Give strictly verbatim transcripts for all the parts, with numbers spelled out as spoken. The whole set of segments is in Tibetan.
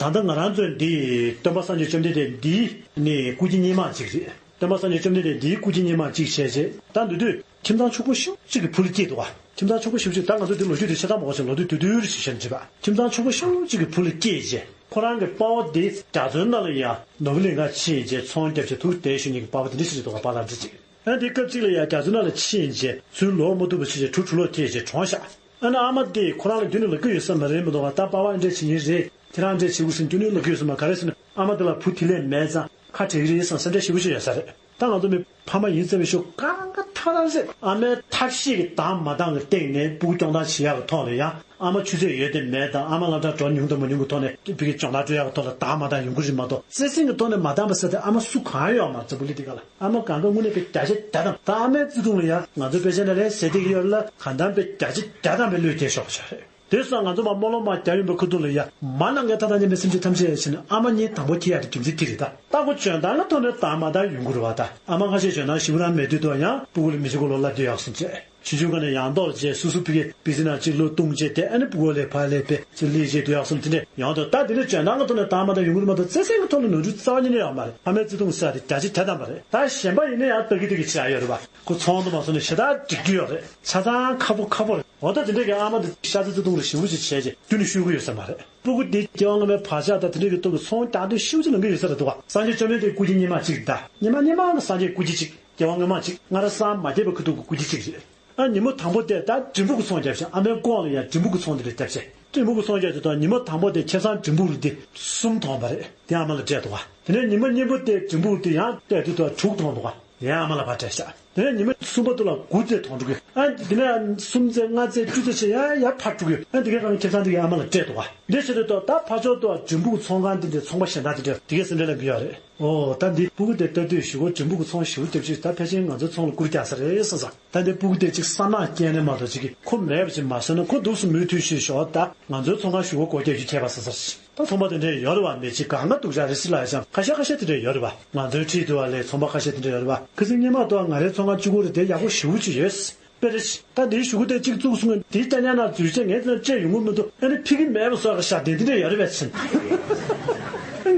ད་ལྟ་ང་རང་ཚོའི་འདི་སྟོན་པ་སངས་རྒྱས་བཅོམ་ལྡན་འདས་འདིའི་ནི་སྐུ་སྐྱེ་སྔོན་མ་གཅིག་རེད། སྟོན་པ་སངས་རྒྱས་བཅོམ་ལྡན་འདས་འདིའི་སྐུ་སྐྱེ་སྔོན་མ་གཅིག་བྱས་རྗེས་ད་འདི་དུས་ཁྱིམ་ཚང་ཕྱུག་པོ་ཤོས་གཅིག་གི་བུ་ལ་སྐྱེས་འདུག་བ། ཁྱིམ་ཚང་ཕྱུག་པོ་ཤོས་གཅིག་ད་ང་ཚོ་འདི་ལོ་རྒྱུས་དེ་ཆ་ཚང་མ་གོ་ཞིང་ལོ་དུས་དུས་དུས་རེ་ཞིག་བཤད་འདྲི་བ། ཁྱིམ་ཚང་ཕྱུག་པོ་ཤོས་གཅིག་གི་བུ་ལ་སྐྱེས་རྗེས་ཁོ་རང་གི་དཔའ་བོ་འདི་རྒྱ་མཚོའི་ནང་ལ་ཡང་ནོར་བུ་ལེན་ག་ཕྱིན་རྗེས་ཚོང་བརྒྱབ་བྱས་ཐུགས་བདེ་ཤོས་ཉིད་ཀྱི་དཔའ་བོ་དེ་འདྲ་ཞིག་འདུག་བ། དཔའ་ལ་འདྲི་ཅིག་ཨ་འདི་སྐབས་གཅིག་ལ་ཡང་རྒྱ་མཚོའི་ནང་ལ་ཕྱིན་རྗེས་ཚུར་ལོག་མ་ཐུབ་པ་བྱས་རྗེས་གྲུ་གྲུ་ལོག་ཐེབས་རྗེས་གྲོངས་ཤག་ཨ་ནི་ཨ་མ་དེས་ཁོ་རང་ལ་རྒྱུན་ནས་ལབ་ཀྱི་ཡོད་ས་མ་རེད་མི་འདུག་བ། ད་པ་ཕ་འདྲ་བྱེད་ཀྱི་རེད། ཁྱེད་རང་འདྲ་བྱེད་དགོས་ཟེར་རྒྱུན་ནས་ལབ་ཀྱི་ཡོད་ས་མ་ག་རེ་ཟེར་ན་ཨ་མ་དེ་ལ་བུ་དེ་ལས་མེད་ཙང་ཁ་བྲལ་གྱི་རེད་བསམ་སེམས་ཁྲལ་ཞེ་པོ་ཅིག་ཡོད་ས་རེད། ད་ང་ཚོ་མི་ཕ་མ་ཡིན་ཙམ་པའི་ཤུགས་གང་ག་ཐག་རང་སེ་ཨ་མའི་ཐབས་ཤེས་ཀྱི་འདང་མ་འདང་གི་སྟེང་ནས་སྤུ་གུ་སྐྱོང་སྟངས་བྱེད་ཡག་གི་ཐོག་ལ་ཡང་ཨ་མ་ཆུ་ཚད་ཡོད་དེ་མེད་དང་ཨ་མ་སློབ་གྲྭ་འགྲོ་ཉུང་དང་མ་ཉུང་གི་ཐོག་ནས་བི་གི་སྦྱོང་བརྡར་སྤྲོད་ཡག་གི་ཐོག་ལ་འདང་མ་འདང་ཡོང་གི་རེད་མ་གཏོགས་རྩེད་སེམས་ཀྱི་ཐོག་ནས་མ་འདང་པ་ཟེར་ཏེ་ཨ་མ་སུ་གང་ཡོད་མ་རེད། ཙ་པུ་ལི་དེ་ག་ལ། ཨ་མ་གང་ག་དངོས་གནས་པའི་བརྒྱ་ཆ་བརྒྱ་ཐམ་ད་ཨ་མའི་བརྩེ་དུང་ལ་ཡང་ང་ཚོ་དཔེ་ཆ་ནས་ལས་ཟེར་བསྡད་ཀྱི་ཡོད་ལ་གང་ལྟར་པའི་བརྒྱ་ཆ་བརྒྱ་ཐམ་པའི་བློས་དེ་ཤོག་བྱ་རེད། དེ་སོང་ང་ཚོ་མ་རྨོ་ལོ་མ་རྒྱ་ཡིན་པའི་ཁུ་ཐུག་ལ་ཡང་མ་ནང་གའི་ཐ་ཐ་ཉན་པའི་སེམས་ཅན་ཐམས་ཅད་ཡང་ཕྱིན་ན་ཨ་མ་གཉིས་དང་པོ་ཁྱེད་ཡག་གི་རྒྱུ་མཚན་དེ་རེད་ད། ལྟ་སྐོ་འཇོན་ཐང་ལ་ཐོག་ནས་དང་མ་དང་ཡོང་གི་རེད་བ་ད། ཨ་མ་ཁ་ཤས་འཇོན་ཐང་ཞིབ་རང་མེད་དུས་དོ་ཡང་སྤུ་གུ་ལ་མི་ཤེས་གོ་ལོ་ལ་དུས་ཡག་སོང་བྱས། ཆུང་ཆུང་སྒང་ནས་ཡང་ཏོག་བྱས་སོ་སོ་ཕི་གི་པི་སི་ནང་གཅིག་ལོ་བཏུང་བྱས་དེ་ཨ་ནི་སྤུ་གུ་ལས་ཕ་ལས་པས་ཅིག་ལས་བྱས་དུས་ཡག་སོང་དེ་འདྲས་ཡོང་དོ། ད་དེ་ནས་འཇོན་ཐང་གི་ཐོག་ནས་དང་མ་དང་ཡོང་གི་རེད་མ་གཏོགས་རྩེད་སེམས་ཀྱི་ཐོག་ནས་ནོར་འཁྲུལ་རྩ་བ་ཉིད་ནས་ཡོད་མ་རེད། ཕ་མའི་བརྩེ་དུང་ཟེར་ཡག་དེ་བརྒྱ་ཆ་བརྒྱ་ཐམ་པ་རེད། ད་གཞན་པ་ཡིན་ན་ཡང་ལྟ་གི་ལྟ་གི་བྱེད་ཡག་ཡོད་རེད་བ། ཁོ་ཚོང་དུ་མ་སོང་ནས་ཞེ་དྲག་འགྲིག་རྒྱུ་ཡོད་རེད། ཆ་ཚང་ཁ་པོ་ཁ་པོ་རེད། འོ་ད་དེ་འདྲས་ཀྱི་ཨ་མ་དེ་ཤ་ཚ་བརྩེ་དུང་རེ་ཞེ་པོ་ཅིག་བྱས་རྗེས་རྒྱུན་ནས་ཤོད་གི་ཡོད་ས་མ་རེད། སྤུ་གུ་དེ་སྐྱེ་བ་སྔ་མའི་བག་ཆགས་དང་དེ་འདྲས་ཀྱི་སྟོབས་ཀྱིས་ཚོང་རྒྱག་འདོད་ཤུགས་ཆེ་ལངས་ཀྱི་ཡོད་ས་རེད་འདུག་བ། སངས་རྒྱས་བཅོམ་ལྡན་འདས་སྐུ་སྐྱེ་སྔོན་མ་གཅིག་ད། སྔོན་མ་སྔོན་མ་ནི་སངས་རྒྱས་སྐུ་སྐྱེ་གཅིག་སྐྱེ་བ་སྔོན་མ་གཅིག་སྔར་སངས་མ་རྒྱས་པའི་ཁུ་ཐུག་གི་སྐུ་སྐྱེ་གཅིག་རེད། ཨ་ཉིན་མོ་དང་པོ་དེ་ད་འབྲས་སྤུངས་ཀྱི་ཚོང་རྒྱབ་ཤག་ཨ་མའི་ཀོང་ལ་ཡང་འབྲས་སྤུངས་ཀྱི་ཚོང་དེ་ལས་བརྒྱབ་ཤག་འབྲས་སྤུངས་ཀྱི་ཚོང་རྒྱབ་དུས་ད་ཉིན་མོ་དང་པོ་དེ་ཁེ་བཟང་འབྲས་སྤུངས་རུ་དེ་གསུམ་ཐོངས་པ་རེད། དེ་ཨ་མ་ལ་སྤྲད་འདུག་བ། དེ་ནས་ཉིན་མོ་གཉིས་པོ་དེ་འབྲས་སྤུངས་དེ་ཡང་སྤྲད་དུས་ད་དྲུག་ཐོངས་འདུག་བ། དེ་ཡང་ཨ་མ་ལ་ཕར་སྤྲད་ཤག་དེ་ནས་ཉི་མ་གསུམ་པ་དུ་ལ་དགུ་ཙམ་ཐོངས་འགྲོ་གི། ཨ་དེ་ནས་གསུམ་ཙམ་ལྔ་ཙམ་བཅུ་ཙམ་བྱས་ཡར་ཡར་ཕར་འགྲོ་གི། ཨ་དེ་གའི་སྒང་ཁེ་བཟང་དེ་གའི་ཨ་མ་ལ་སྤྲད་འདུག་བ། འདི་བྱེད་དུས་ད་ད་ཕར་ཕྱོགས་དུ་འབྲས་སྤུངས་ཀྱི་ཚོང་ཁང་དེ་འདྲའི་ཚོང་པ་གཞན་དག་དེ་འདྲ་དེ་གའི་སེམས་ཁྲལ་ལ་འབུལ་ཡག་རེད། ཨོ་ད་འདི་སྤུ་གུ་དེ་ལྟ་དུས་གཞུག་གུ་འབྲས་སྤུངས་ཀྱི་ཚོང་ཞེ་པོ་རྒྱབ་ཤིག་ད་ཕལ་ཆེར་ང་ཚོའི་ཚོང་ལ་སྐུར་རྒྱག་ས་རེད་བསམ་ས། ད་འདི་སྤུ་གུ་དེ་གཅིག་བསམ་ནག་སྐྱེས་ནས་མ་གཏོགས་གཅིག་གིས་ཁོ་མེད་པ་ཅིག་མ་བཟོས་ན་ཁོ་འདུག་སེ་མུ་མཐུད་ཤིག་ཞོག་ད་ང་ཚོའི་ཚོང་ཁང་གཞུག་གུ་སྒོ་རྒྱག་རྒྱུ་ཁྱད་པར་ས་ས་ཞིག་ད་ཚོང་པ་དེ་འདྲས་ཡོད་རེད་བ། མི་གཅིག་གང་ག་སྡུག་ཅག་རེད་ཟེར་ལབ་ཡ་ཅང་ཁ་ཤས་ཁ་ཤས་དེ་འདྲས་ཡོད་རེད་བ། ང་ཚོའི་འཁྲིས་དུ་བ་ལས་ཚོང་པ་ཁ་ཤས་དེ་འདྲས་ཡོད་རེད་བ། ཁ་སང་སྔོན་མ་དུ་བ་ང་རའི་ཚོང་ཁང་གཅིག་པོ་རེད་དེ་ཡག་པོ་ཞེ་པོ་ཅིག་ཡོད། དཔེ་རེད། ད་འདིའི་གཞུག་གུ་དེ་གཅིག་བཙུགས་སོང་ངས་དེའི་སྐྱ་ཉག་ནང་འཛུལ་བྱས་ངས་དེ་ལ་སྤྲད་ཡོང་གི་མི་འདུག་ཨ་ནི་ཕ་གི་མེད་པ་བཟོ་གི་ཤག་དེ་འདི་འདྲས་ཡོད་རེད་པས་ཟེར།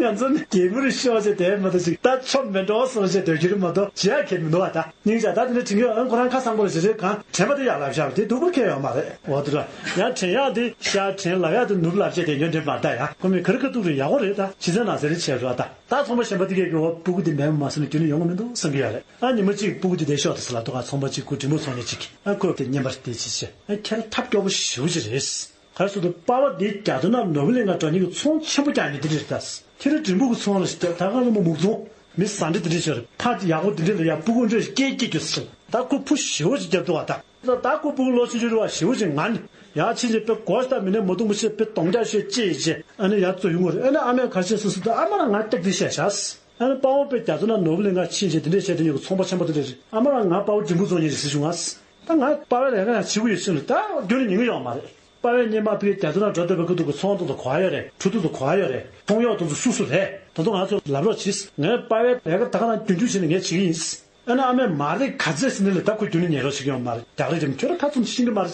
ང་ཚོ་ནི་རྒྱལ་པོ་རེད་ཤོག་ཅེས་དེ་མ་གཏོགས་ཅིག་ད་ཆོ་མེད་འགྲོ་སོང་ཅེས་འདོད་རྒྱུ་རེད་མ་གཏོགས་བྱེད་ཡག་གི་མི་འདུག་བ། ད་སྙིང་རྗེ་ད་དེ་འདྲས་དྲན་གྱི་ཡོད། ཨ་ཁོ་རང་ཁ་སང་པོ་ལ་ཞེ་རེ་གང་དྲན་པ་དེ་ཡག་ལབ་ཤག་དེ་སྡུག་པོ་ཁེལ་ཡོད་མ་རེད། འོ་དེ་ར་ཡང་དྲན་ཡག་དེ་ཤག་དྲན་ལབ་ཡག་དེ་ནུབ་ལབ་བྱས་དེ་ཡོན་དྲན་མ་ད་ཡ་ཁོ་མི་ག་རེ་ཁ་ཐུག་རེད་ཡག་པོ་རེད། ད་ཕྱི་ཚན་ནང་ཟེར་རེ་བྱས་རོགས་ད། ད་ཚོང་པ་གཞན་པ་དེ་གས་ཀྱི་འོ་སྤུ་གུ་དེ་མེད་པ་མ་སོང་ན་རྒྱུན་ནས་ཡོང་གི་མི་འདུག་བསམ་གྱི་ཡོད་རེད། ཨ་ཉི་མ་གཅིག་སྤུ་གུ་དེ་བསྡད་ཤོག་དེ་ཟེར་ལབ་འདུག་ཨ་ཚོང་པ་གཅིག་ཁོ་འབྲས་སྤུངས་ཚོང་མཁན་གཅིག་གིས་ཨ་ཁོས་དེ་བརྙན་པར་དེ་ཅི་བྱས་ཨ་ཁྱེད་རང་ཐབས་སྐྱོ་པོ་ཞེ་པོ་ཅིག་རེད། ག་རེ་ཟེར་དུས་པ་ཕ་དེ་རྒྱ་མཚོ་ནང་ནོར་བུ་ལེན་ག་འགྲོ་མཁན་གྱི་ཚོང་ཆེན་པོ་རྒྱག་མཁན་དེ་འདྲ་རེད། ད་ཁྱེད་རང་འབྲས་སྤུངས་ཀྱི་ཚོང་ལ་ཞིག་ད་ག་རེ་མོ་མུག་ཚོང་མི་བཟང་འདྲ་དེ་འདྲ་ཞིག་རེད། ཕ་ཡག་པོ་དེ་འདྲ་ལ་ཡ་སྤུ་གུ་འདྲ་ཞིག་སྐྱེས་སྐྱེས་རྒྱུ་ཟེར་ད་ཁོ་བུ་ཞེ་པོ་ཅིག་རྒྱབ་འདུག་ཨ། ད་ད་ཁོ་སྤུ་གུ་ལོ་ཆུང་ཆུང་རེད་བ། ཞེ་པོ་ཅིག་ང་ནི་ཡ་ཕྱིན་ཆད་དཔེ་གོ་ཤ་མི་ནས་མ་བཏུང་མི་ཤེས་དཔེ་གདོང་རྒྱག་ཤོད་ཅེས་བྱས་ཨ་ནི་ཡ་བཙོ་ཡོང་གི་རེད། ཨ་ནི་ཨ་མས་ག་ཤེས་སུ་སུ་ད་ཨ་མ་ལ་ང་སྟེགས་དེ་བཤད་བཞག་ཨ་ནི་དཔའ་བོ་དཔེ་རྒྱ་མཚོ་ནང་ནོར་བུ་ལེན་ག་ཕྱིན་བྱས་དེ་འདྲས་བཤད་དེ་ཉོ་གི་ཚོང་པ་ཆེན་པོ་དེ་འདྲས་རེད། ཨ་མ་ལ་ང་དཔའ་བོ་འབྲས་སྤུངས་ཚོང་མཁན་རེད་ཟེར་བྱུང་ང་། ད་ང་དཔའ་བོའི་ལས་ཀ་ཡང་བྱེད་དགོས་ཡོད་ཟེར་ནས་ད་རྒྱུན་ནས་ཉན་གི་ཡོད་མ་རེད། དཔའ་བོས་སྔོན་མ་ཕ་གིར་རྒྱ་མཚོ་ནང་འགྲོ་སྡོད་པའི་ཁ་ཐུག་གི་ཚོང་དེ་ཚོ་གོ་ཡ་ཡོད་རེད། གྲུ་དེ་ཚོ་གོ་ཡ་ཡོད་རེད། ཚོང་གཡོག་དེ་ཚོ་སུ་སུ་རེད། དེ་ཚོ་ང་ཚོ་ལབ་རོགས་གྱིས། ངས་དཔའ་བོའི་ལས་ཀ་ད་ག་རང་རྒྱུན་འཁྱོངས་བྱས་ནས་ངས་བྱེད་ཀྱི་ཡིན། ཨ་ནི་ཨ་མས་མ་རེད་ག་ཚད་ཟེར་ནས་ལ་ད་ཁོ་རྒྱུན་ནས་ཉན་རོགས་བྱེད་ཀྱི་ཡོད་མ་རེད། རྒྱག་རེས་རྒྱབ་ཁྱོད་རང་ཁ་ཚུམས་ཤེས་ཀྱི་མ་རེད།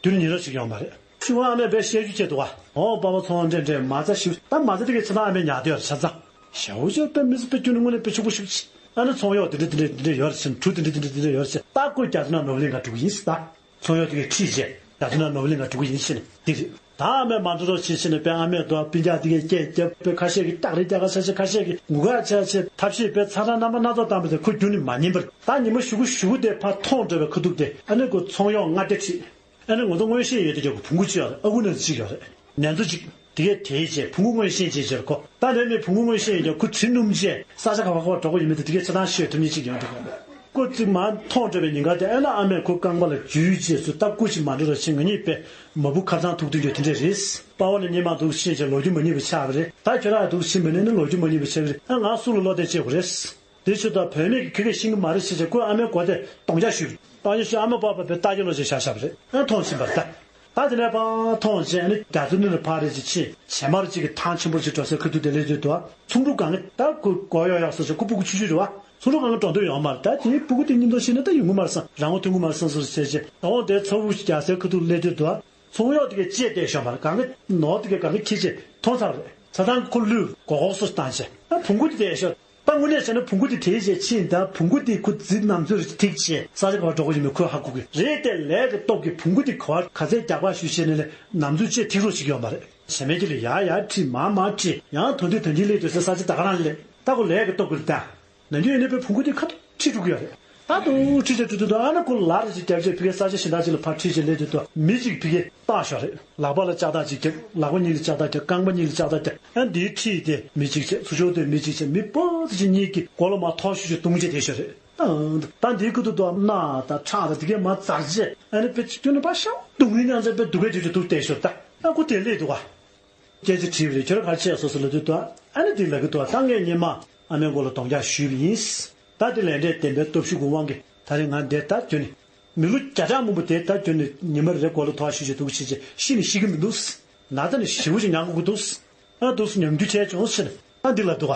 རྒྱུན་ནས་ཉན་རོགས་བྱེད་ཀྱི་ཡོད་མ་རེད། ཞུ་བ་ཨ་མས་དཔེ་བཤད་རྒྱུ་བྱས་འདུག་ག་འོ་པ་པ་ཚོང་འདྲེ་འདྲེ་མ་རྩ་ཞིག་ད་མ་རྩ་དེ་གའི་ཆ་ཚང་ཨ་མས་ཉར་དེ་ཡོད་རེད་ཆ་ཚང་། ཞའོ་ཞའོ་དཔེ་མི་སྲིད་དཔེ་རྒྱུན་ནས་དངོས་གནས་དཔེ་ཕྱུག་པོ་ཞིག་ཅིག་ཨ་ནི་ཚོང་གཡོག་དེ་འདྲ་དེ་འདྲ་དེ་འདྲ་ཡོད་རེད་ཟེར་ནས་གྲུ་དེ་འདྲ་དེ་འདྲ་དེ་འདྲ་ཡོད་རེད་ཟེར་ད་ཁོས་རྒྱ་མཚོ་ནང་ནོར་བུ་ལེན་ག་འགྲོ་གི་ཡིན་ཟེར་ད། ཚོང་གཡོག་དེ་གའི་ཁྲིད་བྱས་རྒྱ་མཚོ་ནང་ནོར་བུ་ལེན་ག་འགྲོ་གི་ཡིན་ཟེར་ནས་དེ་རེད། ད་ཨ་མས་མ་འགྲོ་རོགས་བྱེད་ཟེར་ནས་དཔེ་ཨ་མས་དོ་སྤུན་ཀྱག་དེ་གའི་སྐད་རྒྱབ་དཔེ་ཁ་ཤས་ཀྱིས་སྟག་རེ་རྒྱག་ག་ས་ཆ་ཁ་ཤས་ཀྱིས་ངུ་ག་ཆ་ཆེ་ཐབས་ཤེས་དཔེ་ཚ་གྲང་རྣམ་པ་སྣ་ཚོགས་བཏང་བ་དེ་ཁོ་རྒྱུན་ནས་མ་ཉན་པར་ད་ཉི་མ་གཞུག་གུ་གཞུག་གུ་དེ་ཕར་མཐོང་འགྲོ་བའི་ཁ་ཐུག་དེ་ཨ་ནི་ཁོ་ཚོང་གཡོག་ལྔ་སྡེ་ཁྲིད། ཨ་ནི་ང་ཚོ་མངོན་ཤེས་ཡོད་དེ་རྒྱབ་ཀྱི་བོང་གུ་གཅིག་ཡོད་རེད། ཨ་ཁུ་ནང་གཅིག་ཡོད་རེད། ནན་ཚོ་གཅིག་དེ་གས་དེའི་རྗེས་བོང་གུ་མངོན་ཤེས་བྱས་རྗེས་ཁོ་ད་ལན་མེད་བོང་གུ་མངོན་ཤེས་ཡིན་ཀྱང་ཁོ་དྲི་སྣུམ་བྱས་ས་ཆ་ག་བ་ག་བ་འགྲོ་གི་ཡིན་མིན་དེ་དེ་གས་ཆ་ཚང་ཤེས་ཐུབ་མཁན་ཅིག་ཡོང་འགྲོ་གི་ཡོད་རེད། སྐུ་གཅིག་མ་མཐོང་འགྲོ་བའི་ཉིན་ཀ་དེ་ཨེ་ན་ཨ་མས་ཁོ་རྐང་པ་ལ་འཇུས་རྗེས་སུ་ད་སྐུ་གཅིག་མ་འགྲོ་ར་ཕྱིན་ང་གཉིས་པས་མ་བུ་ཁ་ཚང་ཐུག་ཐུག་ཡོད་དེ་འདྲས་རེད། དཔའ་བོ་ནི་ཉི་མ་འདུག་ཕྱིན་ཅེས་ལོ་རྒྱུས་མ་རྙེད་པ་ཆགས་པ་རེད། ད་ཁྱོད་རང་འདུག་ཕྱིན་པ་ནི་ནི་ལོ་རྒྱུས་མ་རྙེད་པ་ཆགས་པ་རེད། ཨ་ང་སུ་ལ་བློ་གཏད་བྱེད་དགོས་རེད། དེ་ཕྱིར་ད་བུད་མེད་ཀྱི་ཁེ་ཁེ་ཤིང་གི་མ་རེད་ཟེར་བྱས་ཁོས་ཨ་མའི་མགོ་དེ་སྟོང་རྒྱག་ཞུས། སྟོང་རྒྱག་ཞུས་ཨ་མ་པ་པ་པའི་ལྟ་རྒྱ་ལོ་ཞེས་བྱ་བཞག་པ་རེད། ཨ་མཐོང་ཕྱིན་པ་རེད་ད། ད་དེ་ནས་པ་མཐོང་བྱས་ཨ་ནི་རྒྱ་མཚོ་ནི་ལ་ཕར་རེད་ཅེས་ཕྱིན་བྱེ་མར་གཅིག་གི་ཐང་ཆེན་པོ་ཅིག་འགྲོ་སའི་ཁ་ཐུག་དེ་སླེབས་དུས་དུ་ཚོང་ཕྲུག་གང་གི་ད་ཁོ་མགོ་གཡོག་གཡོག་སོ་སོ་ཁོ་སྤུ་གུ་ཆུང་ཆུང་རེད་བ། ཚོང་ཕྲུག་གང་གི་འགྲོ་འདོད་ཡོད་མ་རེད། ད་དེའི་སྤུ་གུ་དེ་མཉམ་དུ་ཕྱིན་ན་ད་ཡོང་གི་མ་རེད་བསམ་རང་དབང་ཐོན་གི་མ་རེད་བསམ་སོ་སོ་བྱས་བྱས་ད་འོང་དེ་ཚོ་བུ་ཞིག་རྒྱག་སའི་ཁ་ཐུག་སླེབས་དུས་དུ་ཚོང་གཡོག་དེ་གས་ཅེས་བལྟས་ཤོག་མར་གང་གི་ནོར་དེ་གས་གང་གི་ཁྱི་ཅེས་མཐོང་ཚར་བ་རེད། ས་ཐང་ཁོ་ལུས་གོ་གོ་སོ་བཏང་བྱས། ཨ་བོང་གུ་དེ་དེ་ཤོར། ད་དངོས་གནས་བྱས་ན་བོང་གུ་དེ་དེ་བྱས་ཕྱིན། ད་བོང་གུ་དེ་ཁོ་རྫི་ནམ་ཚོད་ཐིག་བྱས་ས་ཆ་ག་པར་འགྲོ་གི་ཡོད་མེད་ཁོས་ཧ་གོ་གི་རེད་དེ། ལས་ཀྱི་སྟོབས་ཀྱིས་བོང་གུ་དེ་ག་པར་ག་ཚད་རྒྱག་པ་ཞུ་བྱས་ནས་ལས་ནམ་ཚོད་བཅད་ཐིག་རོགས་བྱེད་ཀྱི་ཡོད་མ་རེད། བྱེ་མའི་རྗེས་ལ་ཡར་ཡར་ཁྲིད། མར་མར་ཁྲིད། ཡང་དོན་དུ་དོན་གྱིས་སླེབས་དུས་ས་ས་ཆ་ད་ག་རང་སླེབས། ད་ཁོ་ལས་ཀྱི་སྟོབས་ཀྱིས་ད། ནམ་རྒྱུན་ཡིན་ན་པའི་བོང་གུ་དེ་ཁ་ཐུག་ཁྲིད་འགྲོ་གི་ཡོད་རེད། ད་དུང་ཁྲིད་བྱས་ཁྲིད་དུས་ད་ཨ་ན་ཁོ་ལ་རེ་ཞིག་རྒྱབ་བྱས་ཕ་གིའི་ས་ཆ་གཞན་དག་ཅིག་ལ་ཕར་ཁྲིད་བྱས་སླེབས་དུས་ད་མི་གཅིག་ཕ་གིར་བཏགས་ཤོར་རེད། ལག་པ་ལ་ལྕགས་ཐག་ཅིག་རྒྱབ། ལག་པ་གཉིས་ལ་ལྕགས་ཐག་རྒྱབ། རྐང་པ་གཉིས་ལ་ལྕགས་ཐག་རྒྱབ། ཨ་འདིའི་ཁྲིད་དེ་མི་གཅིག་བྱས། ཚུར་ཕྱོགས་དེ་མི་གཅིག་བྱས། མི་པོ་ཏི་ཅིག་གཉིས་ཀྱིས་མགོ་ལ་མར་ཐོག་ཤུགས་ཀྱིས་བརྡུངས་བྱས་བསྡད་ཤོར་རེད། ད་འདིའི་ཁ་ཐུག་ཏུ་རྣག་དང་ཁྲག་དང་དེ་གས་མར་འཛར་བྱས། ཨ་ནི་དཔེ་ཁྱོད་ནི་ཕར་ཤོག་སྡུག་བསྔལ་མྱངས་བྱས་དཔེ་སྡུག་གས་བྱས་བྱས་འདུག་བསྡད་ཤོར། ད་ཨ་ཁོ་དེར་སླེབས་འདུག་ག་སྐད་ཆ་དྲིས་པ་རེད། ཁྱོད་རང་ག་རེ་བྱས་སོང་ཟེར་ལབ་དུས་ད་ཨ་ནི་དེ་ལབ་ཀྱི་འདུག་ད་ངས་སྔོན་མ་ཨ་མའི་མགོ་ལ་རྡོག་རྒྱག་གཞུས་པ་ཡིན། ད་དེ་ལས་འབྲས་བདེན་པའི་སྟོབས་ཤུགས་ཀྱི་དབང་གིས་ད་རེས་ང་འདིར་ད་ཁྱོད་ནི་མི་ལོ་བརྒྱ་ཕྲག་མང་པོ་དེ་ད་ཁྱོད་ནི་ཉི་མ་རེ་མགོ་ལ་ཐོག་གཞུས་བྱས་འདུག་བྱས་བྱས་ཤི་ནི་ཤི་གི་མི་འདུག་ན་ཚ་ནི་ཞེ་པོ་ཅིག་མྱངས་དགོས་ཀྱི་འདུག་ཨ་འདུག་སེ་ཉམས་འགྱུར་བྱས་བྱུང་ཟེར་ནས་ཨ་འདི་ལབ་འདུག་ག་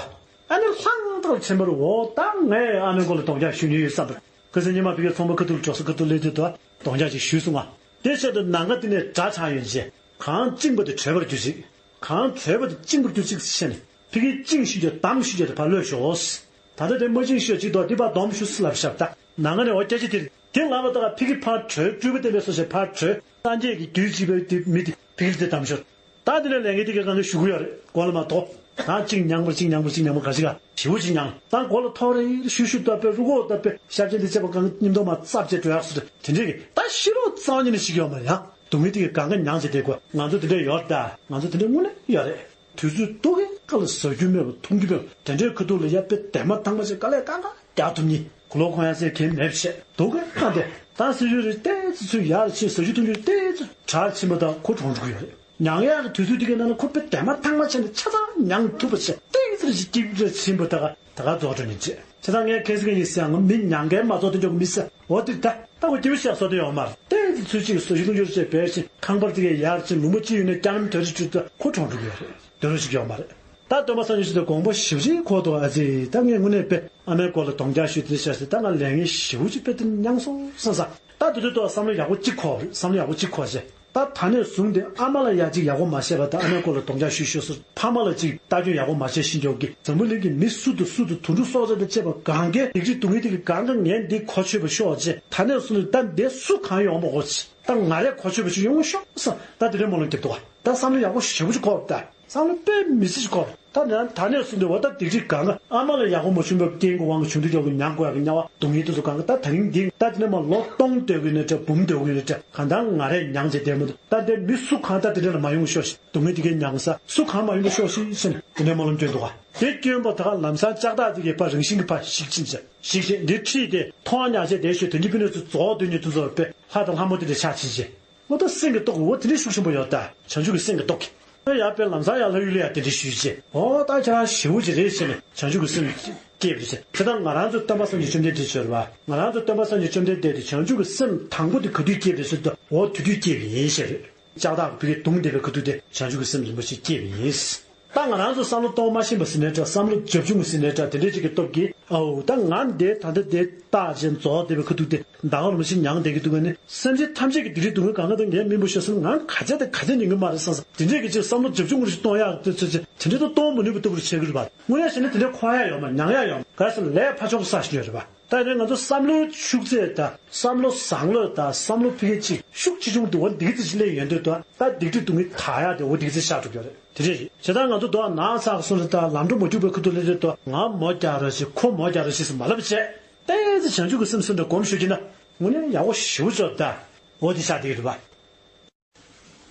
ཨ་ནི་ལྷང་ཐག་ཆེན་པོར་འོ་ད་ངས་ཨ་མའི་མགོ་ལ་རྡོག་རྒྱག་གཞུས་ཉེན་ཡོད་བསམ་པར། ཁ་སང་ཉི་མ་ཕ་གིའི་ཚོང་པ་ཁ་ཐུག་ལ་འགྲོ་ས་ཁ་ཐུག་སླེབས་དུས་ད་རྡོག་རྒྱག་ཅིག་གཞུས་སོང་ང་། དེ་བྱས་དུས་ནམ་མཁའ་འདི་ནས་སྒྲ་གྲགས་ཡོང་བྱས། གང་བཅིངས་པ་དེ་བྲོས་པར་གྱུར་ཅིག་གང་བྲོས་པ་དེ་བཅིངས་པར་གྱུར་ཅིག་ཟེར་ནས་ཕ་གིའི་བཅིངས་ཤིག་ཀྱང་བསྡམས་ཤིག་ཀྱང་དེ་ཕར་གློད་ཤོག་ད་ལྟ་དེ་མ་བཅིངས་ཤོག་ཅིག་དོ་དེ་ཕར་བསྡོམས་ཤོག་ཟེར་ལབ་ཤག་ད་ནམ་མཁའ་ནས་འོ་སྐད་ཆ་དེ་རེད། དེ་ལབ་པ་ད་ག་ཕ་གི་ཕར་བྲོས། སྤྲུལ་པ་བསྟན་པའི་སོ་ཞེས་ཕར་བྲོས། སངས་རྒྱས་ཀྱི་རྒྱུད་གཅིག་པའི་དེ་མི་དེ་ཕ་གི་ལ་དེ་བསྡམས་ཤོག་ད་དེ་ནས་ལས་འགན་དེ་གའི་སྒང་ག་ཞུ་གི་ཡོད་རེད། མགོ་ལ་མར་ཐོག་ད་གཅིག་མྱངས་པར་གཅིག་མྱངས་པར་གཅིག་མྱངས་པར་ག་ཅིག་ག་ཞེ་པོ་ཅིག་མྱངས། ད་མགོ་ལ་ཐོག་རེ་ཤུ་ཤུ་བཏབ་པའི་རུ་ཁོག་བཏབ་པའི་ཤ་ཆེན་དེ་བཅད་པ་གང་གི་སྙིམ་དོ་མ་རྩབ་བྱས་འགྲོ་ཡག་སུ་རེད། དེ་འདྲས་ཀྱི་ད་ཤི་རོགས་རྩ་བ་ཉིད་ནས་ཤི་གི་ཡོད་མ་རེད། ཡང་སྡུག་བསྔལ་དེ་གའི་སྒང་ག་མྱངས་བྱས་བསྡད་དགོས། ང་ཚོ་དེ་འདྲས་ཡོད་རེད་ད། ང་ཚོ་དེ་འདྲས་དངོས་གནས་ཡོད་རེད། དུས་ཚོད་རྡོག་གི་ཁ་ལ་ཟ་རྒྱུ་མེད་པ་འཐུང་རྒྱུ་མེད་པ་དེ་འདྲའི་ཁ་ཐུག་ལ་ཡ་དཔེ་དེ་མ་ཐང་མ་བྱས་དཀའ་ལས་རྐང་རྐང་རྒྱག་ཐུབ་ནི། གུ་ལོག་གོན་ཡ་ཟེར་མཁན་མེད་པ་བྱས་རྡོག་གི་ཁ་དེ་ད་ཟ་རྒྱུ་རེ་ཏོག་ཙམ་ཚུར་ཡར་ཕྱིན། ཟ་རྒྱུ་འཐུང་རྒྱུ་རེ་ཏོག་ཙམ་དྲག་ཕྱིན་པ་དང་ཁོ་གྲོངས་འགྲོ་གི་ཡོད་རེད། མྱང་ཡག་གི་དུས་ཚོད་དེ་གའི་ནང་ན་ཁོ་དཔེ་དེ་མ་ཐང་མ་བྱས་ནས་ཆ་ཚང་མྱང་ཐུབ་པ་བྱས་ཏོག་ཙམ་ཞིག་སྐྱིད་པོ་ཕྱིན་པ་ད་ག་ད་ག་རྫོགས་འགྲོ་ནི་བྱས། བྱས་ཙང་ངས་ཁ་སང་གི་ཡིན་ཟེར་ཡང་མི་མྱང་མཁན་མ་རྫོགས་དེ་འཇོག་གི་མི་ཟེར། འོ་དེ་ད་ལྟ་བུ་སྐྱིད་པོ་བྱས་བཟོ་དེ་ཡོད་མ་རེད། ཏོག་ཙམ་ཚུར་གཅིག་ཟ་རྒྱུ་འཐུང་རྒྱུ་བྱས་པས་ཤིང་ཁང་པར་དེ་གའི་ཡར་ཕྱིན། ལུང་པ་གཅིག་ཡོད་ན་སྐྱ་ནམ་དོད་རེ་བྲུས་ད་ཁོ་གྲོངས་འགྲོ་གི་ཡོད་རེད། དོན་རུ་ཞིག་ཡོད་མ་རེད། ད་སྟོན་པ་སངས་རྒྱས་ཆོས་དེ་དགོངས་པ་ཞེ་པོ་ཅིག་འཁོར་འདུག་ཨ་ཙི། ད་ངས་དངོས་གནས་དཔེ་ཨ་མའི་མགོ་ལ་རྡོག་རྒྱག་གཞུས་དེ་བྱས་ཟེར། ད་ང་ལས་ངན་ཞེ་པོ་ཅིག་དཔེ་དེ་མྱངས་སོང་བསམ་ས། ད་དེ་དུས་ཐོག་བསམ་བློ་ཡག་པོ་གཅིག་འཁོར་རེད། བསམ་བློ་ཡག་པོ་གཅིག་འཁོར་བྱས། ད་ད་ནས་བཟུང་སྟེ་ཨ་མ་ལ་ཡ་གཅིག་ཡག་པོ་མ་བཤད་པ་དང་། ཨ་མའི་མགོ་ལ་རྡོག་རྒྱག་གཞུས་ཤོག་ཟེར། ཕ་མ་ལ་གཅིག་ལྟ་སྐྱོང་ཡག་པོ་མ་བྱས་ཤིང་འཇོག་གི་འཛམ་བུ་གླིང་གི་མི་སུ་དང་སུ་དང་དུད་འགྲོ་སྲོག་ཆགས་དང་བཅས་པ་གང་གའི་སྡིག་སྒྲིབ་སྡུག་བསྔལ་དེ་གི་གང་ག་ངས་འདི་གོ་ཆོད་པ་ཤོག་ཅེས། ད་ནས་བཟུང་སྟེ་ད་འདི་སུ་གང་ཡོང་མ་དགོས་ཅེས། ད་ང་རས་གོ་ཆོད་པ་ཞིག་ཡོང་ཤོག་ཟེར། ད་དེ་འདྲའི་སྨོན་ལམ་བརྒྱབ་འདུག་ག་ད་བསམ་བློ་ཡག་པོ་ཞེ་པོ་ཅིག་འཁོར་ད། བསམ་བློ་དཔེ་མི་སྲིད་ཅིག་འཁོར། ད་ནས་ད་ནས་བཟུང་སྟེ་འོ་ད་སྡིག་སྒྲིབ་གང་ག་ཨ་མ་ལ་ཡག་པོ་མ་བྱུང་བའི་རྐྱེན་གྱིས་དབང་གིས་བྱུང་དུས་སྐབས་ཀྱི་མྱང་དགོས་ཡག་གི་དམྱལ་བ་སྡུག་བསྔལ་དེ་ཚོ་གང་ག་ད་ད་རིང་འདི་ད་དེ་ནས་མར་ལོ་སྟོང་སྡོད་དགོས་ནའི་འདྲ། འབུམ་སྡོད་དགོས་ནའི་འདྲ། གང་ལྟར་ང་རས་མྱངས་བྱས་བསྡད་མི་འདུག་ད་འདི་མི་སུ་གང་ད་དེ་འདྲ་ལ་མ་ཡོང་ཤོག་ཤིག་སྡུག་བསྔལ་དེ་གའི་མྱང་ས་སུ་གང་མ་ཡོང་ཤོག་ཤིག་ཟེར་ནས་དེ་འདྲའི་སྨོན་ལམ་བསྐྱོན་འདུག་ག་དེ་བསྐྱོན་པ་ད་ག་ལམ་སང་ལྕགས་ཐག་དེ་གའི་ཕར་རང་བཞིན་གྱིས་ཕར་ཞིག་ཕྱིན་བྱས། ཞིག་བྱས་འདི་ཁྲིད་དེ་མཐོང་བ་ཉག་བྱས་བསྡད་ཤོག་དོན་གྱི་ཕུ་ནུ་ཚོ་རྫོགས་དོན་གྱི་དུས་ཚོད་པས་ལྷ་དང་ལྷ་མོ་དེ་འདྲ་ཆགས་ཕྱིན་བྱས། འོ་ད་སེམས་ཀྱི་སྟོབས་འོ་དེ་འདྲའི་ཤུགས་ཆེན་པོ་ཡོད་ད། བྱང་ཆུབ་ཀྱི་སེམས་ཀྱི་སྟོབས་ཀྱིས། ད་ཡར་དཔེ་ལམ་སང་ཡར་ལྷ་ཡུལ་ལ་ཡར་དེ་འདྲའི་ཞུས་རྗེས། འོ་ད་ཁྱེད་རང་ཞེ་པོ་ཅིག་རེད་ཟེར་ནས་བྱང་ཆུབ་ཀྱི་སེམས་སྐྱེས་པ་རེད་ཟེར། དེ་ལྟར་ང་རང་ཚོ་སྟོན་པ་སངས་རྒྱས་བཅོམ་ལྡན་འདས་ཞུ་བ། ང་རང་ཚོ་སྟོན་པ་སངས་རྒྱས་བཅོམ་ལྡན་འདས་དེ་བྱང་ཆུབ་ཀྱི་སེམས་དང་པོ་དེ་ག་དུས་སྐྱེས་པ་རེད་ཟེར་དུས། འོ་དེ་དུས་སྐྱེས་པ་ཡིན་ཟེར། ལྕགས་ཐག་ཕ་གིས་བརྡུངས་བསྡད་པའི་ཁ་ཐུག་དེ་བྱང་ཆུབ་ཀྱི་སེམས་རིན་པོ་ཆེ་སྐྱེས་པ་ཡིན། ད་ང་རང་ཚོ་བསམ་བློ་གཏོང་མ་ཤེས་པ་ཟེར་ནའི་འདྲ། བསམ་བློ་བྱབ་ཆུང་བ་ཟེར་ནའི་འདྲ། དེ་འདྲའི་ཅིག་གི་སྟོབས་ཀྱིས། ཨའོ་ད་ང་འདི་ད་ལྟ་འདི་བཏགས་བྱས་རྫོགས་བསྡད་པའི་ཁ་ཐུག་དེ་ད་ག་རང་བཞིན་མྱངས་བསྡད་ཀྱི་འདུག་ག་ནི། སེམས་ཅན་ཐམས་ཅད་ཀྱི་སྡིག་སྒྲིབ་སྡུག་བསྔལ་གང་ག་དེ་ངའི་སྨིན་པོ་ཤོར་སོང་། ང་ག་ཚད་དང་ག་ཚད་མྱོང་གི་མ་རེད་བསམ་བསམ། དེ་འདྲའི་གི་ཅིག་བསམ་བློ་བྱབ་ཆུང་བ་ཞིག་གཏོང་ཡག་དེ་ཚོད་ཅིག་དེ་འདྲའི་ད་གཏོང་མ་ནུས་པ་ལྟ་བུ་རེ་ཆགས་ཀྱི་རེད་པ། དངོས་གནས་བྱས་ན་དེ་འདྲའི་འཁོར་ཡག་ཡོད་མ། མྱང་ཡག་ཡོད་མ། ག་རེ་ཟེར་ན་ལས་ཕར་ཕྱོགས་བསགས་བཞིན་ཡོད་རེད་པ། ད་རེས་ང་ཚོ་བསམ་བློའི་ཤུགས་ཚད་དང་བསམ་བློ་བཟང་ལོས་དང་བསམ་བློ་ཕ་གི་ཅིག་ཤུགས་ཆེ་ཆུང་འདུག་བ། འདི་གི་ཙི་ཞིག་སླེབས་ཡོང་དུས་དང་ད་སྡིག་སྒྲིབ་སྡུག་བསྔལ་དག་ཡག་དེ་འོ་འདི་གི་ཙི་ཤར་འགྲོ་གི་ཡོད་རེད། དེ་འདྲ་རེད། བྱས་ཙང་ང་ཚོ་དོ་ནང་ཚགས་སོང་རེད། ད་ལམ་འགྲོ་མ་འཇུག་པའི་ཁུ་ཐུ་ལེ་ལེ་དོ་ང་མོ་རྒྱག་རོགས་བྱེད། ཁོ་མོ་རྒྱག་རོགས་བྱེད་ཟེར་མ་ལབ་བྱས། ཏོག་ཙམ་བྱང་ཆུབ་ཀྱི་སེམས་སུ་འདྲ་སྒོམ་ཞུ་གི་ན་དངོས་གནས་ཡག་པོ་ཞེ་པོ་ཅིག་ད། འོ་དེ་ཤར་བསྡད་ཀྱི་འདུག་པ། བྱས་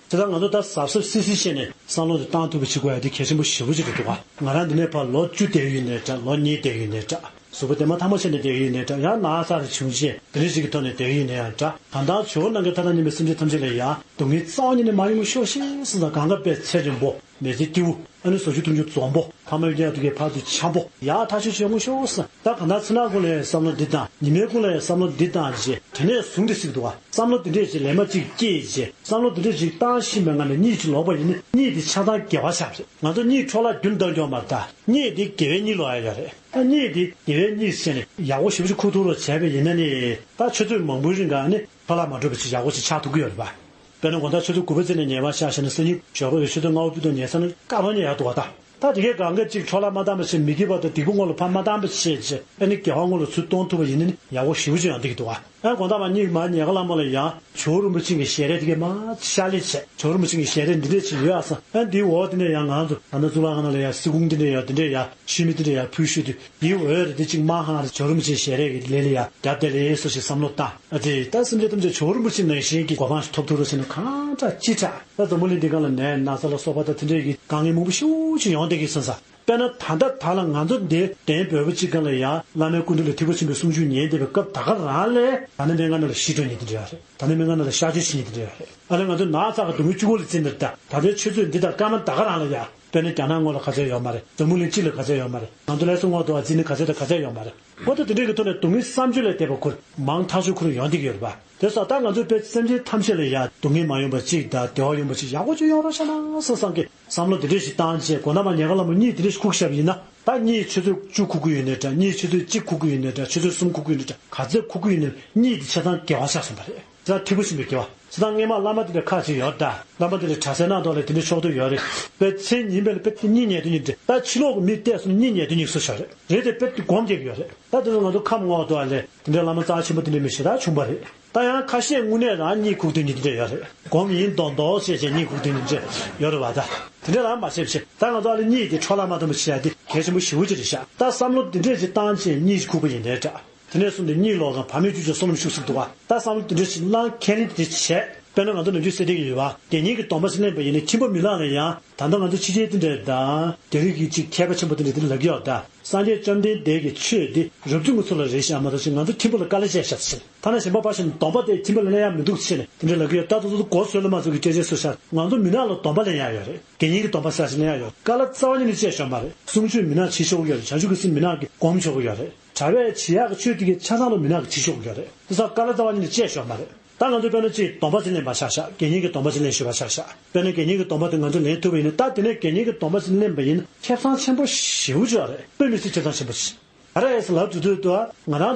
ཙང་ང་ཚོ་ད་གཟབ་གཟབ་སིལ་སིལ་བྱས་ནས་བསམ་བློ་དེ་བཏང་ཐུབ་པ་བྱེད་དགོས་ཡ་དེ་གལ་ཆེན་པོ་ཞེ་པོ་ཅིག་རེད་འདུག་ག་ང་རང་འདི་ནས་ཕར་ལོ་བཅུ་བསྡད་ཡོད་ནའི་འདྲ། ལོ་གཉིས་བསྡད་ཡོད་ནའི་འདྲ། གཟུགས་པོ་དེ་མ་ཐང་མ་བྱས་ནས་བསྡད་ཡོད་ནའི་འདྲ། ཡང་ན་ཚ་རེ་བྱུང་རྗེས་དེ་འདྲ་ཞིག་གི་ཐོག་ནས་བསྡད་ཡོད་ནའི་ཡང་འདྲ། གང་ལྟར་ཇོ་བོ་གླང་གི་མཐའ་དང་མཉམ་པའི་སེམས་ཅན་ཐམས་ཅད་ལ་ཡང་སྡུག་བསྔལ་རྩ་བ་ཉིད་ནས་མ་ཡོང་བ་ཤོག་ཤིག་ཟེར་ད། གང་ག་དཔེ་ཚེ་རིང་པོ། མི་ཚེ་སྐྱིད་པོ། ཨ་ནི་ཟ་རྒྱུ་འཐུང་རྒྱུ་འཛོམས་པོ། ཕ་མ་སྤུན་ཀྱག་དེ་གའི་ཕར་ཚུར་འཆམ་པོ། ཡག་ཐག་ཆོད་བྱེད་ཡོང་ཤོག་ཟེར། ད་གང་ལྟར་ཚེ་ནག་ཀུན་ལ་ཡང་བསམ་བློ་འདི་བཏང་། ཉི་མའི་ཀུན་ལ་ཡང་བསམ་བློ་འདི་བཏང་རྗེས་དེ་ནས་བཟུང་སྟེ་ཟེར་གྱི་འདུག་ག་བསམ་བློ་འདི་འདྲས་ཅིག་ལས་མ་གཅིག་སྐྱེས་རྗེས་བསམ་བློ་འདི་འདྲས་ཅིག་བཏང་ཤེས་པའི་ངང་ནས་གཉིད་ཅིག་ལོག་པ་ཡིན་ན་གཉིད་དེ་ཆ་ཚང་དགེ་བ་ཆགས་པ་རེད། ང་ཚོ་གཉིད་འཕྲོ་བརླག་རྒྱུན་བཏང་རྒྱུ་མ་རེད་ད། གཉིད་དེ་དགེ་བའི་གཉིད་ལོག་ཡ་ཡོད་རེད། ད་གཉིད་དེ་དགེ་བའི་གཉིད་ཟེར་ནས་ཡག་པོ་ཞེ་པོ་ཅིག་ཁུག་ཐུག་ལ་བྱས་པ་ཡིན་ན་ནི་ད་ཆུ་ཚོད་མང་པོའི་རིང་ག་ནི་འཕྲོ་བརླག་མ་འགྲོ་བ་ཅིག་ཡག་པོ་ཅིག་ཆགས་ཐུབ་ཀྱི་ཡོད་རེད་པ། དཔེར་ན་དགོང་དག་ཆུ་ཚོད་དགུ་པ་ཙམ་ནས་ཉལ་བར་ཤོག་ཟེར་ན། སང་ཉིན་ཞོགས་པ་ཆུ་ཚོད་ལྔ་པ་ཕུད་དུ་ཉལ་ཚར་ན་དཀའ་ལས་ཁག་པོ་ཅིག་འདུག་ག་ད། ད་དེ་གའི་གང་ག་ཅིག་འཕྲོ་བརླག་མ་བཏང་བ་བྱས། མི་དགེ་བ་དང་སྡིག་པ་སྔོན་ལ་ཕར་མ་བཏང་བ་བྱས་བྱས། ཨ་ནི་དགེ་བ་སྔོན་ལ་ཚུར་གཏོང་ཐུབ་པ་ཡིན་ན་ནི་ཡག་པོ་ཞེ་པོ་ཅིག་ཡོང་བསྡད་ཀྱི་འདུག་ག་ཨ་དགོང་དག་མར་གཉིད་མར་ཉལ་ཁ་ལ་མོ་ལ་ཡ། ཇོ་བོ་རིན་པོ་ཆེ་གི་ཞལ་རས་དེ་གའི་མར་ཤར་ལེ་བྱས། ཇོ་བོ་རིན་པོ་ཆེ་གི་ཞལ་རས་འདི་འདྲས་ཅིག་ཡོད་ཨ་བསམ། ཨ་འདིའི་འོག་དེ་ནས་ཡང་ང་ཚོ་ད་ལྟ་གཙུག་ལག་ཁང་ནང་ལ་ཡ་སེ་གོལ་འདི་འདྲས་ཡ་འདི་འདྲས་ཡ་ཤུལ་མི་འདི་འདྲས་ཡ་ཕུལ་ཞུས་དུས། འདིའི་འོག་རེ་འདི་གཅིག་མར་ཧང་རེ་ཇོ་བོ་རིན་པོ་ཆེའི་ཞལ་རས་ཀྱི་ལས་ལ་ཡ་རྒྱབ་བསྡད་ལེ་སོ་ཞེས་བསམ་བློ་བཏང་། ཨ་ཙི། ད་སེམས་ཅན་ཐམས་ཅད་ཇོ་བོ་རིན་པོ་ཆེ་ནང་བཞིན་གྱི་གོ་འཕང་ཞིག་ཐོབ་ཐུབ་རོགས་ཟེར་ན་གང་དྲག་ཅི་དྲག་ད་འཛམ་བུ་གླིང་འདི་སྒང་ལ་ནད་ན་ཚ་ལ་སོགས་པ་དང་དེ་འདྲས་ཀྱི་དཀའ་ངལ་མང་པོ་ཞེ་པོ་ཅིག་ཡོང་བསྡད་ཀྱི་སོང་ཙང་། དཔེར་ན་ད་ལྟ་ད་ལ་ང་ཚོ་འདི་གདན་བོད་པ་གཅིག་སྒང་ལ་ཡ་བླ་མའི་སྐུ་མདུན་ལ་ཐེག་པ་ཆེན་པོའི་གསུང་ཆོས་ཉན་བསྡད་པའི་སྐབས་ད་ག་རང་ལ་ད་ནི་སྨན་ཁང་ནང་ལ་ཤི་འགྲོ་མཁན་དེ་འདྲ་ཡོད་རེད། ད་ནི་སྨན་ཁང་ནང་ལ་གཤག་བཅོས་བྱེད་མཁན་དེ་འདྲ་ཡོད་རེད། ཨ་ནི་ང་ཚོ་ན་ཚ་གི་སྡུག་བསྔལ་གཅིག་པོ་ལ་བརྩིས་ནས། ད་ད་ལྟའི་ཆུ་ཚོད་འདི་དང་སྐར་མ་ད་ག་རང་ལ་ཡ། དཔེར་ན་རྒྱ་ནག་ངོས་ལ་ག་ཚད་ཡོད་མ་རེད། འཛམ་བུ་གླིང་སྤྱི་ལ་ག་ཚད་ཡོད་མ་རེད། ང་ཚོ་ལྷ་ས་ངོས་ཐོག་བརྩིས་ན་ག་ཚད་དང་ག་ཚད་ཡོད་མ་རེད། འོ་ད་དེ་འདྲའི་གི་ཐོག་ནས་སྡུག་བསྔལ་བསམ་བརྗོད་ལས་འདས་པ་ཁུར་མང་ཐག་ཆོད་ཁུར་ཡོང་བསྡད་ཀྱི་ཡོད་རེད་པ། དེ་སོགས་ད་ང་ཚོའི་བོད་སེམས་ཅན་ཐམས་ཅད་ལ་ཡ་སྡུག་བསྔལ་མ་ཡོང་པ་གཅིག་དང་བདེ་བ་ཡོང་པ་གཅིག་ཡག་པོ་ཅིག་ཡོང་རོགས་བྱས་ན་བསམ་བསམ་གི་བསམ་བློ་འདི་འདྲས་ཞིག་བཏང་རྗེས། དགོང་དག་མར་ཉལ་ཁ་ལ་མོ་གཉིད་འདི་འདྲས་ཞིག་ཁུག་བཞག་པ་ཡིན་ན། ད་གཉིད་ཆུ་ཚོད་བཅུ་ཁུག་གི་ཡོད་ནའི་འདྲ། གཉིད་ཆུ་ཚོད་གཅིག་ཁུག་གི་ཡོད་ནའི་འདྲ། ཆུ་ཚོད་གསུམ་ཁུག་གི་ཡོད་ནའི་འདྲ། ག་ཚོད་ཁུག་གི་ཡོད་ནའི་གཉིད་འདི་ཆ་ཚང་དགེ་བ་ཆགས་སོང་བ་རེད། ད་ཐེག་པ་ཆེན་པོའི་དགེ་བ། ད་སྔས་མ་བླ་མ་དེ་འདྲ་ཁག་ཅིག་ཡོད་རེད་ད། བླ་མ་དེ་འདྲ་གྲྭ་སའི་ནང་དུ་ལ་དེ་འདྲ་ཕྱོགས་གཏོགས་ཡོད་རེད། དཔེ་མཚན་ཉིན་པ་ལ་དཔེ་གཉིད་ཉལ་དུས་གཉིད་འདྲ། ད་ཕྱི་ལོགས་ཀྱི་མི་བལྟས་སོང་ན་གཉིད་ཉལ་དུས་གཉིད་སུ་ཆགས་རེད། རེད་དེ། དཔེ་དེ་སྒོམ་རྒྱག་གི་ཡོད་རེད། ད་དེ་ཚོ་ང་ཚོ་ཁམས་ངོས་ཐོག་ལ་དེ་འདྲའི་བླ་མ་རྩ་ཆེན་པོ་དེ་འདྲ་མི་ཞེ་དྲག་བྱུང་བ་རེད། ད་ཡང་ཁ་ཤས་དངོས་གནས་རང་གཉིད་ཁུག་དུས་གཉིད་དེ་འདྲ་ཡོད་རེད། སྒོམ་ཡིན་མདོག་མདོག་བྱས་བྱས་གཉིད་ཁུག་དུས་གཉིད་དེ་འདྲ་ཡོད་རེད་བ། ད་དེ་འདྲ་རང་མ་བྱས་པ་བྱས། ད་ང་ཚོ་ཨ་ལེ་གཉིད་དེ་འཕྲོ་བརླག་མ་གཏོང་བ་བྱེད་ཡ་དེ་གལ་ཆེན་པོ་ཞེ་པོ་ཅིག་རེད་ཤག་ད་བསམ་བློ་དེ་འདྲས་ཅིག་བཏང་བྱས་གཉིད་ཅིག་ཁུག་པ་ཡིན་ནའི་འདྲ། དེ་ནས་བཟུང་སྟེ་གཉིད་ལོག་གམ་བག་མེད་ཅུང་ཅུང་བསམ་བློ་ཤུགས་ཟིན་འདུག་བ། ད་བསམ་བློ་དེ་འདྲས་ཅིག་བླངས་ཁས་ལེན་དེ་འདྲས་བྱས། དཔེར་ན་ང་ཚོ་ནམ་རྒྱུན་ཟེར་བསྡད་ཀྱི་ཡོད་པ། དགེ་བསྙེན་གྱི་སྡོམ་པ་ཅིག་ལེན་པ་ཡིན་ན་ཁྱིམ་པ་མི་ལངས་ན་ཡང་། ད་ལྟ་ང་ཚོ་ཕྱི་རྒྱལ་དེ་འདྲ་དང་། དེ་རིང་གི་ཅིག་མཁས་པ་ཆེན་པོ་དེ་འདྲ་དེ་འདྲ་ལབ་ཀྱི་ཡོད་ད། སངས་རྒྱས་བཅོམ་ལྡན་འདས་ཀྱི་ཆོས་འདི་རབ་བྱུང་གི་ཚོ་ལ་རེ་ཞིག་ཨ་མ་ཐག་ཆོད་ང་ཚོ་ཁྱིམ་པ་ལ་དཀའ་ལས་བྱས་ཤག་ཟེར། ཐ་ན་གཞན་པ་ཕར་ཕྱིན་སྡོམ་པ་དེ་ཁྱིམ་པ་ལ་ལེན་ཡག་མི་འདུག་ཟེར་ནས་དེ་འདྲ་ལབ་ཀྱི་ཡོད། ད་དུང་དུ་གོ་སོལ་ལ་མ་ཚུགས་ཀྱི་སྐད་ཆ་སུ་ཤར། ང་ཚོ་མི་ནག་ལ་སྡོམ་པ་ལེན་ཡག་ཡོད་རེད། དགེ་བསྙེན་གྱི་སྡོམ་པ་ཟེར་ཞིག་ལེན་ཡག་ཡོད། དཀའ་ལས་རྩ་བ་ཉིད་ནས་བྱེད་ཆོག་གི་ཡོད་རེད། བསྲུང་ཆོས་མི་ནག་བྱེད་ཆོག་གི་ཡོད་རེད། བྱང་ཆུབ་ཀྱི་སེམས་མི་ནག་གི་སྒོམ་ཆོག་གི་ཡོད་རེད། གྲྭ་པས་བྱེད་ཡག་གི་ཆོས་དེ་གའི་ཆ་ཚང་ལ་མི་ནག་གིས་བྱེད་ཆོག་གི་ཡོད་རེད། དེ་ཚོ་དཀའ་ལས་རྩ་བ་ཉིད་ནས་བྱེད་ཆོག་མ་རེད། ད་ང་ཚོས་དཔེར་ན་ཅིག་སྡོམ་པ་ཅིག་ལེན་པ་ཆ་བཞག་དགེ་བསྙེན་གྱི་སྡོམ་པ་ཅིག་ལེན་ཞུས་པ་ཆ་བཞག་དཔེར་ན་དགེ་བསྙེན་གྱི་སྡོམ་པ་དེ་ང་ཚོས་ལེན་ཐུབ་པ་ཡིན་ན། ད་དེ་ནས་དགེ་བསྙེན་གྱི་སྡོམ་པ་ཅིག་ལེན་པ་ཡིན་ན་ཁེ་བཟང་ཆེན་པོ་ཞེ་པོ་ཅིག་ཡོད་རེད། དཔེ་མི་སྲིད་ཁེ་བཟང་ཆེན་པོ་ཞིག་ཨ་ར་ཨེ་སི་ལབ་དུས་དུས་དུ་ང་རང་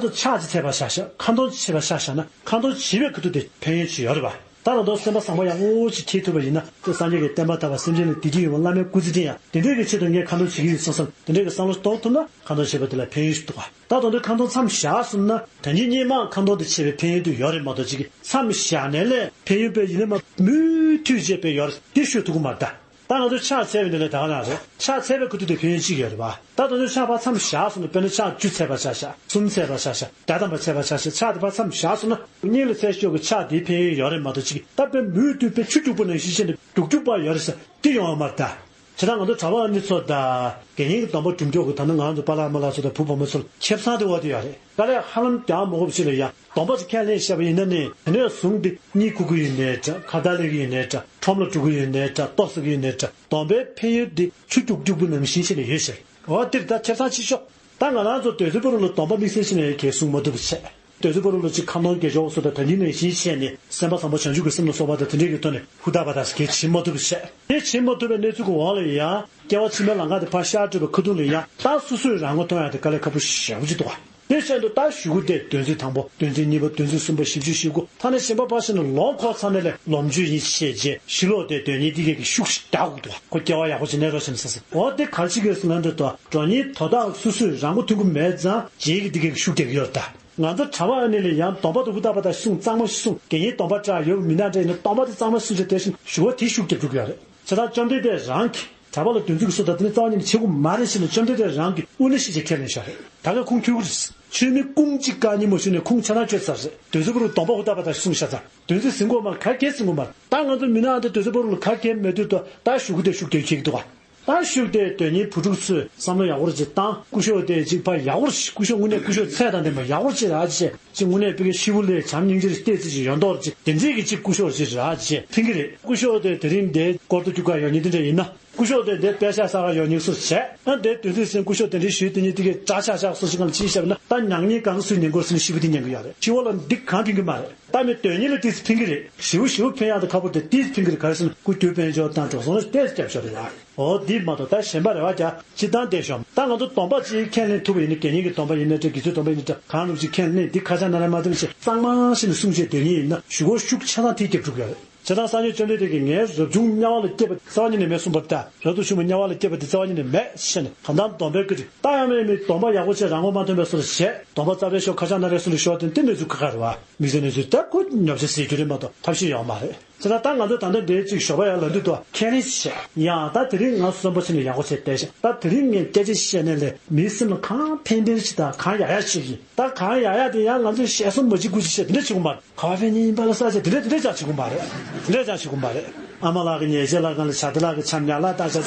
ཚོ་ཕྱག་ཅིག་འཚལ་བ་ཆ་བཞག་ཁ་འདོན་ཅིག་བྱེད་པ་ཆ་བཞག་ན། ཁ་འདོན་བྱེད་པའི་ཁ་ཐུག་དེ་ཕན་ཡོན་ཅིག་ཡོད་རེད་པ། ད་ད་དུང་སེམས་པ་བཟང་པོ་ཡག་པོ་ཅིག་འཁྱེར་ཐུབ་པ་ཡིན་ན། དེ་སངས་རྒྱས་ཀྱི་བསྟན་པ་དར་བ། སེམས་ཅན་ལ་བདེ་སྐྱིད་ཡོང་བ། བླ་མའི་སྐུ་ཚེ་བརྟན་ཡག་དེ་འདྲའི་གི་ཆེད་དུ་ངས་ཁ་འདོན་བྱེད་ཀྱི་ཡིན་བསམ་བསམ་དེ་འདྲའི་གི་བསམ་བློ་གཏོང་ཐུབ་ན་ཁ་འདོན་བྱེད་པ་དེ་ལ་ཕན་ཡོན་ཞིག་འདུག་ག་ད་དུང་དེ་ཁ་འདོན་མཚམས་བཞག་སོང་ན། ད་ཉིད་སྔོན་མ་ཁ་འདོན་དེ་བྱས་པའི་ཕན་ཡོན་དེ་ཡོད་རེད་མ་གཏོགས། ཅིག་གི་མཚམས་བཞག་ནས་ལས་ཕན་ཡོན་དཔེ་ཡིན་ན་མ་མུ་མཐུད་བྱས་པའི་ཡོད་རེད་དེ་ཤོད་ཐུབ་ཀྱི་མ་རེད་ད། ད་ང་ཚོ་ཕྱག་འཚལ་བའི་འདི་ལས་ད་ག་རང་རེད། ཕྱག་འཚལ་བའི་ཁ་ཐུག་དེ་ཕན་ཡོན་གཅིག་ཡོད་རེད་པ། ད་ད་དུང་ཕྱག་ཕར་མཚམས་བཞག་སོང་ན། དཔེར་ན་ཕྱག་བཅུ་འཚལ་བ་ཆ་བཞག་གསུམ་འཚལ་བ་ཆ་བཞག་བརྒྱ་ཐམ་པ་འཚལ་བ་ཆ་བཞག་ཕྱག་དེ་ཕར་མཚམས་བཞག་སོང་ན། སྙིང་ལ་འཚལ་ཆོག་གི་ཕྱག་དེའི་ཕན་ཡོན་ཡོད་རེད་མ་གཏོགས། ཅིག་ད་དཔེ་མུ་མཐུད་དཔེ་ཆུ་སྐྱུག་པ་ནང་བཞིན་བྱས་ནས་རྒྱུག་རྒྱུག་པ་ཡོད་རེད་ཟེར་དེ་ཡོང་བ་མ་རེད་ད། བྱས་ཙང་ང་ཚོ་གྲྭ་པ་ཨ་ནི་ཚོ་དང་དགེ་བསྙེན་གྱི་སྡོམ་པ་སྒྲུབ་མཁན་གྱི་ད་ནི་ང་ཚོ་པཱ་ལགས་མ་ལགས་ཚོ་དང་བུ་བུ་མོ་ཚོ་ལ་ཁེ་བཟང་དེ་འོ་དེ་ཡོད་རེད། དཀའ་ལས་ཧ་ལམ་རྒྱག་མ་དགོས་པ་ཞིག་ལ་ཡ། སྡོམ་པ་ཅིག་ཁས་ལེན་བཞག་པ་ཡིན་ན་ནི། དེ་ནས་བཟུང་སྟེ་གཉིད་ཁུག་གི་ཡོད་ནའི་འདྲ། ཁ་བརྡ་ལས་ཀྱི་ཡོད་ནའི་འདྲ། ཁྲོམ་ལ་འགྲོ་གི་ཡོད་ནའི་འདྲ། ལྟོ་ཟ་གི་ཡོད་ནའི་འདྲ། སྡོམ་པའི་ཕན་ཡོན་འདི་ཆུ་རྒྱུག་རྒྱུག་པོ་ནང་བཞིན་བྱས་ནས་ཡོད་ཤག་འོ་དེར་ད་ཁེ་བཟང་ཆེ་ཤོས། ད་ང་རང་ཚོ་དོལ་རྩེ་བོད་རིགས་ལ་སྡོམ་པ་དམིགས་བསལ་བྱས་ནས་གལ་གསུང་མ་ཐུབ་པ་བྱས། དོལ་རྩེ་བོད་རིགས་ལ་ཅིག་ཁ་འདོན་དགེ་སྦྱོར་སོགས་དང་དེ་འདྲའི་ནང་བཞིན་བྱས་ནས། སེམས་པ་བཟང་པོ་བྱང་ཆུབ་ཀྱི་སེམས་ལ་སོགས་པ་དང་དེ་འདྲའི་གི་ཐོག་ནས་ཧུར་ཐག་པ་དང་གལ་བྱེད་མ་ཐུབ་པ་བྱས། དེ་བྱེད་མ་ཐུབ་པའི་གནས་ཚུལ་གྱི་འོག་ལ་ཡང་སྐྱེ་བ་ཕྱི་མའི་ལམ་ཁ་དེ་ཕར་ཤར་སྤྲོད་པའི་ཁ་ཐུག་ལ་ཡང་ད་སོ་སོས་རང་མགོ་ཐོན་ཡག་དེ་དཀའ་ལས་ཁག་པོ་ཞེ་པོ་ཅིག་འདུག་ག་དེ་བཞིན་དུ་ད་གཞུག་གུ་དེ་དོན་ཚན་དང་པོ། དོན་ཚན་གཉིས་པ། དོན་ཚན་གསུམ་པ། བཞི་བཅུ་ཞེ་དགུ། ཐ་ན་གཞན་པ་ཕར་ཕྱིན་ནས་ལོ་འཁོར་ཚར་ནས་ལས་ལོ་མཇུག་ཡིན་ཞེས་བྱས། ཕྱི་ལོགས་དེ་དོན་གཉིས་དེ་གས་ཀྱི་ཤུགས་ཤིག་རྒྱག་དགོས་འདུག་ཁོ་སྐྱེ་བ་ཡག་པོ་ཅིག་གནས་རོགས་བྱས་ན་ཟེར་ཟེར། འོ་དེ་ག་རེ་བྱེད་ཀྱི་ཡོད་ཟེར་ན། འདི་ལྟར་དོན་གཉིས་དོ་བདག་སོ་སོས་རང་མགོ་ཐོན་གྱི་མེད་ཙང་རྗེས་ཀྱི་དེ་གས་ཀྱི་ཤུགས་རྒྱག་གི་ཡོད་རེད་ད། ང་ཚོ་གྲྭ་པ་ཨ་ནི་ལ་ཡང་སྡོམ་པ་དེ་ཧུར་ཐག་པ་དང་གསུང་། གཙང་མ་ཞིག་གསུང་། དགེ་བསྙེན་སྡོམ་པ་འདྲ་ཡོད་མི་སྣ་འདྲ་ཡིན་ན་སྡོམ་པ་དེ་གཙང་མ་ཞིག་གསུང་བྱས། དེ་བཞིན་ཞུ་བ་དེ་ཤུགས་རྒྱག་དགོས་ཀྱི་ཡོད་རེད། བྱས་ཙང་བཅོམ་ལྡན་འདས་རང་གིས། གྲྭ་པ་ལ་དོན་ཚིག་གི་སོ་ད་དེ་ནི་རྩ་བ་ཉིད་ནས་བྱེད་དགོས་མ་རེད་ཟེར་ནས་བཅོམ་ལྡན་འདས་རང་གིས་དབུ་ནས་ཤེས་བྱས་ཁས་ལེན་བཞག་རེད། ད་ག་ཁུངས་འཁྱོལ་གྱི་རེད། ཆོས་མིན་ཀུན་གཅིག་བཀའ་གཉིས་མ་ཞུས་ནས་ཁུངས་ཆ་ཚང་བཅད་ཚར་རེད། དོལ་རྩེ་བོད་རིགས་སྡོམ་པ་ཧུར་ཐག་པ་དང་གསུངས་བཞག་ཙང་། དོན་ཚིག་ཟིན་དགོས་མ་རེད། ག་གེ་ཟིན་དགོས་མ་རེད། ད་ང་ཚོ་མི་ནག་འདི་དོལ་རྩེ་བོད་རིགས་ལ་ག་གེ་མེད་དུས་དུ་ད་ཤུགས་དེ་ཤུགས་དེ་ཁྱེར་གྱི་འདུག་ག་ད་ཤུགས་དེ་དོན་གཉིས་བུ་ཕྲུག་ཚོས་བསམ་བློ་ཡག་པོ་ཅིག་བཏང་། སྐུ་ཞབས་དེ་ཅིག་ཕར་ཡག་པོ་ཅིག་སྐུ་ཞབས་དངོས་གནས་སྐུ་ཞབས་ཚད་དང་ལྡན་པ་ཡག་པོ་ཅིག་རག་བྱས། ཅིག་དངོས་གནས་བོད་ཀྱི་ཤི་བོ་ལས་བྱམས་སྙིང་རྗེ་ལྟས་ཅིག་ཡོད་མདོག་ཅིག་དེ་འདྲས་ཀྱི་ཅིག་སྐུ་ཞབས་ཅིག་རག་བྱས་ཕན་གྱི་རེད། སྐུ་ཞབས་དེ་དེ་རིང་འདིར་སྐོར་དུ་རྒྱུག་ག་ཡོང་མཁན་དེ་འདྲ་ཡིན་ན། སྐུ་ཞབས་དེ་འདིར་པད་ཤག་ཟ་ག་ཡོང་མཁན་སུ་བྱས། ཨ་འདིར་དོན་ཚིག་ཟིན། སྐུ་ཞབས་དེ་འདྲའི་ཞུས་དེ་ཉིད་དེ་གས་འདྲ་ཆགས་ཆགས་སོ་ཞིག་གང་ལ་ཕྱིན་བཤད་པ་ན། ད་མྱ་ངན་གང་ག་སུས་ཉན་དགོས་ཟེར་ན་ཤི་བོ་དེ་ཉན་གྱི་ཡོད་རེད། ཤི་བོ་ལ་འདི་གང་ཕན་གྱི་མ་རེད། ད་མི་དོན་གཉིས་ལ་ཏིས་ཕན་གྱི་རེད། ཞེ་པོ་ཞེ་པོ་ཕན་ཡག་དང་ཁག་པོ་དེ་ཏིས་ཕན་གྱི་རེད། ག་རེ་ཟེར་ན་སྐུ་དུས་དཔལ་འབྱོར་དང་འགྲོ་སོང་ལ་ཏིས་སྐྱབས་ཤོར་རེད་ཡ། འོ་འདི་མ་གཏོགས་ད་གཞན་པ་རེ་བ་རྒྱག་སྤྱིར་བཏང་བསྡད་ཤོག་ད་ང་ཚོ་སྡོམ་པ་ཅིག་ཁས་ལེན་ཐུབ་པ་ཡིན་ན། དགེ་བསྙེན་གྱི་སྡོམ་པ་ཡིན་ན་འདྲ། དགེ་ཚུལ་སྡོམ་པ་ཡིན་ན་འདྲ། གང་རུང་ཅིག་ཁས་ལེན། འདི་ཁ་ཆག་ན་ར་མ་ཐུབ་ཅིག་གཙང་མ་ཞིག་ནས་གསུང་བྱས་དོན་གཉིས་ཡིན་ན་ཞུ་སྒོ་ཤུགས་ཆ་ཚང་དེ་རྒྱབ་འགྲོ་གི་ཡོད་རེད། དེ་དང་སངས་རྒྱས་བཅོམ་ལྡན་འདས་ཀྱིས་ངའི་རབ་བྱུང་དམྱལ་བ་ལ་སྐྱེས་པ་རྩ་བ་ཉིད་ནས་མེད་གསུངས་པ་ལྟར། རབ་ཏུ་བྱུང་བའི་དམྱལ་བ་ལ་སྐྱེས་པ་དེ་རྩ་བ་ཉིད་ནས་མེད་ཟེར་ནས། གང་ལྟར་སྡོམ་པའི་བཀའ་དྲིན། ད་ཡང་མིན་མིན་སྡོམ་པ་ཡག་པོ་བྱས། རང་ངོ་མ་ཐོན་པའི་བཟོ་འདྲ་བྱས། སྡོམ་པ་རྩ་བའི་ཤོག་ཁ་ཆག་སྣ་རལ་གསུམ་དུ་ཤོར་ཏེ། དེ་གནས་ཚུལ་ཁག་ཁག་རེད་བ། དམིགས་བསལ་གནས་ཚུལ་ད་ཁོ་ཉོབ་ཆ་ཟེར་རྒྱུ་རེད་མ་གཏོགས་ཐབས་ཤེས་ཡོད་མ་རེད། ཟེར་ན་ད་ང་ཚོ་ད་ལྟ་འདིའི་ཅིག་ཞོགས་པ་ཡར་ལངས་དུས་དུ་ཁས་ལེན་བྱས། ཡང་ད་དེ་རིང་ང་གསོན་པོ་བྱས་ནས་ཡག་པོ་བྱས་བསྡད་ཤག་ད་དེ་རིང་ངས་སྐད་ཆ་བཤད་ནས་ལས་མིའི་སེམས་ལ་གང་ཕན་ཕན་ཞིག་དང་གང་ཡག་ཡག་ཞིག་ཡིན། ད་གང་ཡག་ཡག་དེ་ཡང་ང་ཚོས་ཞལ་གསུང་མ་བྱེད་དགོས་ཞིག་བཤད་དེ་འདྲ་བྱེད་དགོས་མ་རེད། ག་བ་ཕན་གཉིས་པ་ལ་ས་ཆ་དེ་འདྲ་དེ་འདྲ་ཅང་བྱེད་དགོས་མ་རེད། དེ་འདྲ་ཅང་བྱེད་དགོས་མ་རེད། ཨ་མ་ལགས་ཀྱི་ཉལ་ཆས་ལ་གང་ལ་བྱ་དེ་ལགས་ཀྱི་ཆམ་ཉག་ལ་ལྟ་ཆ།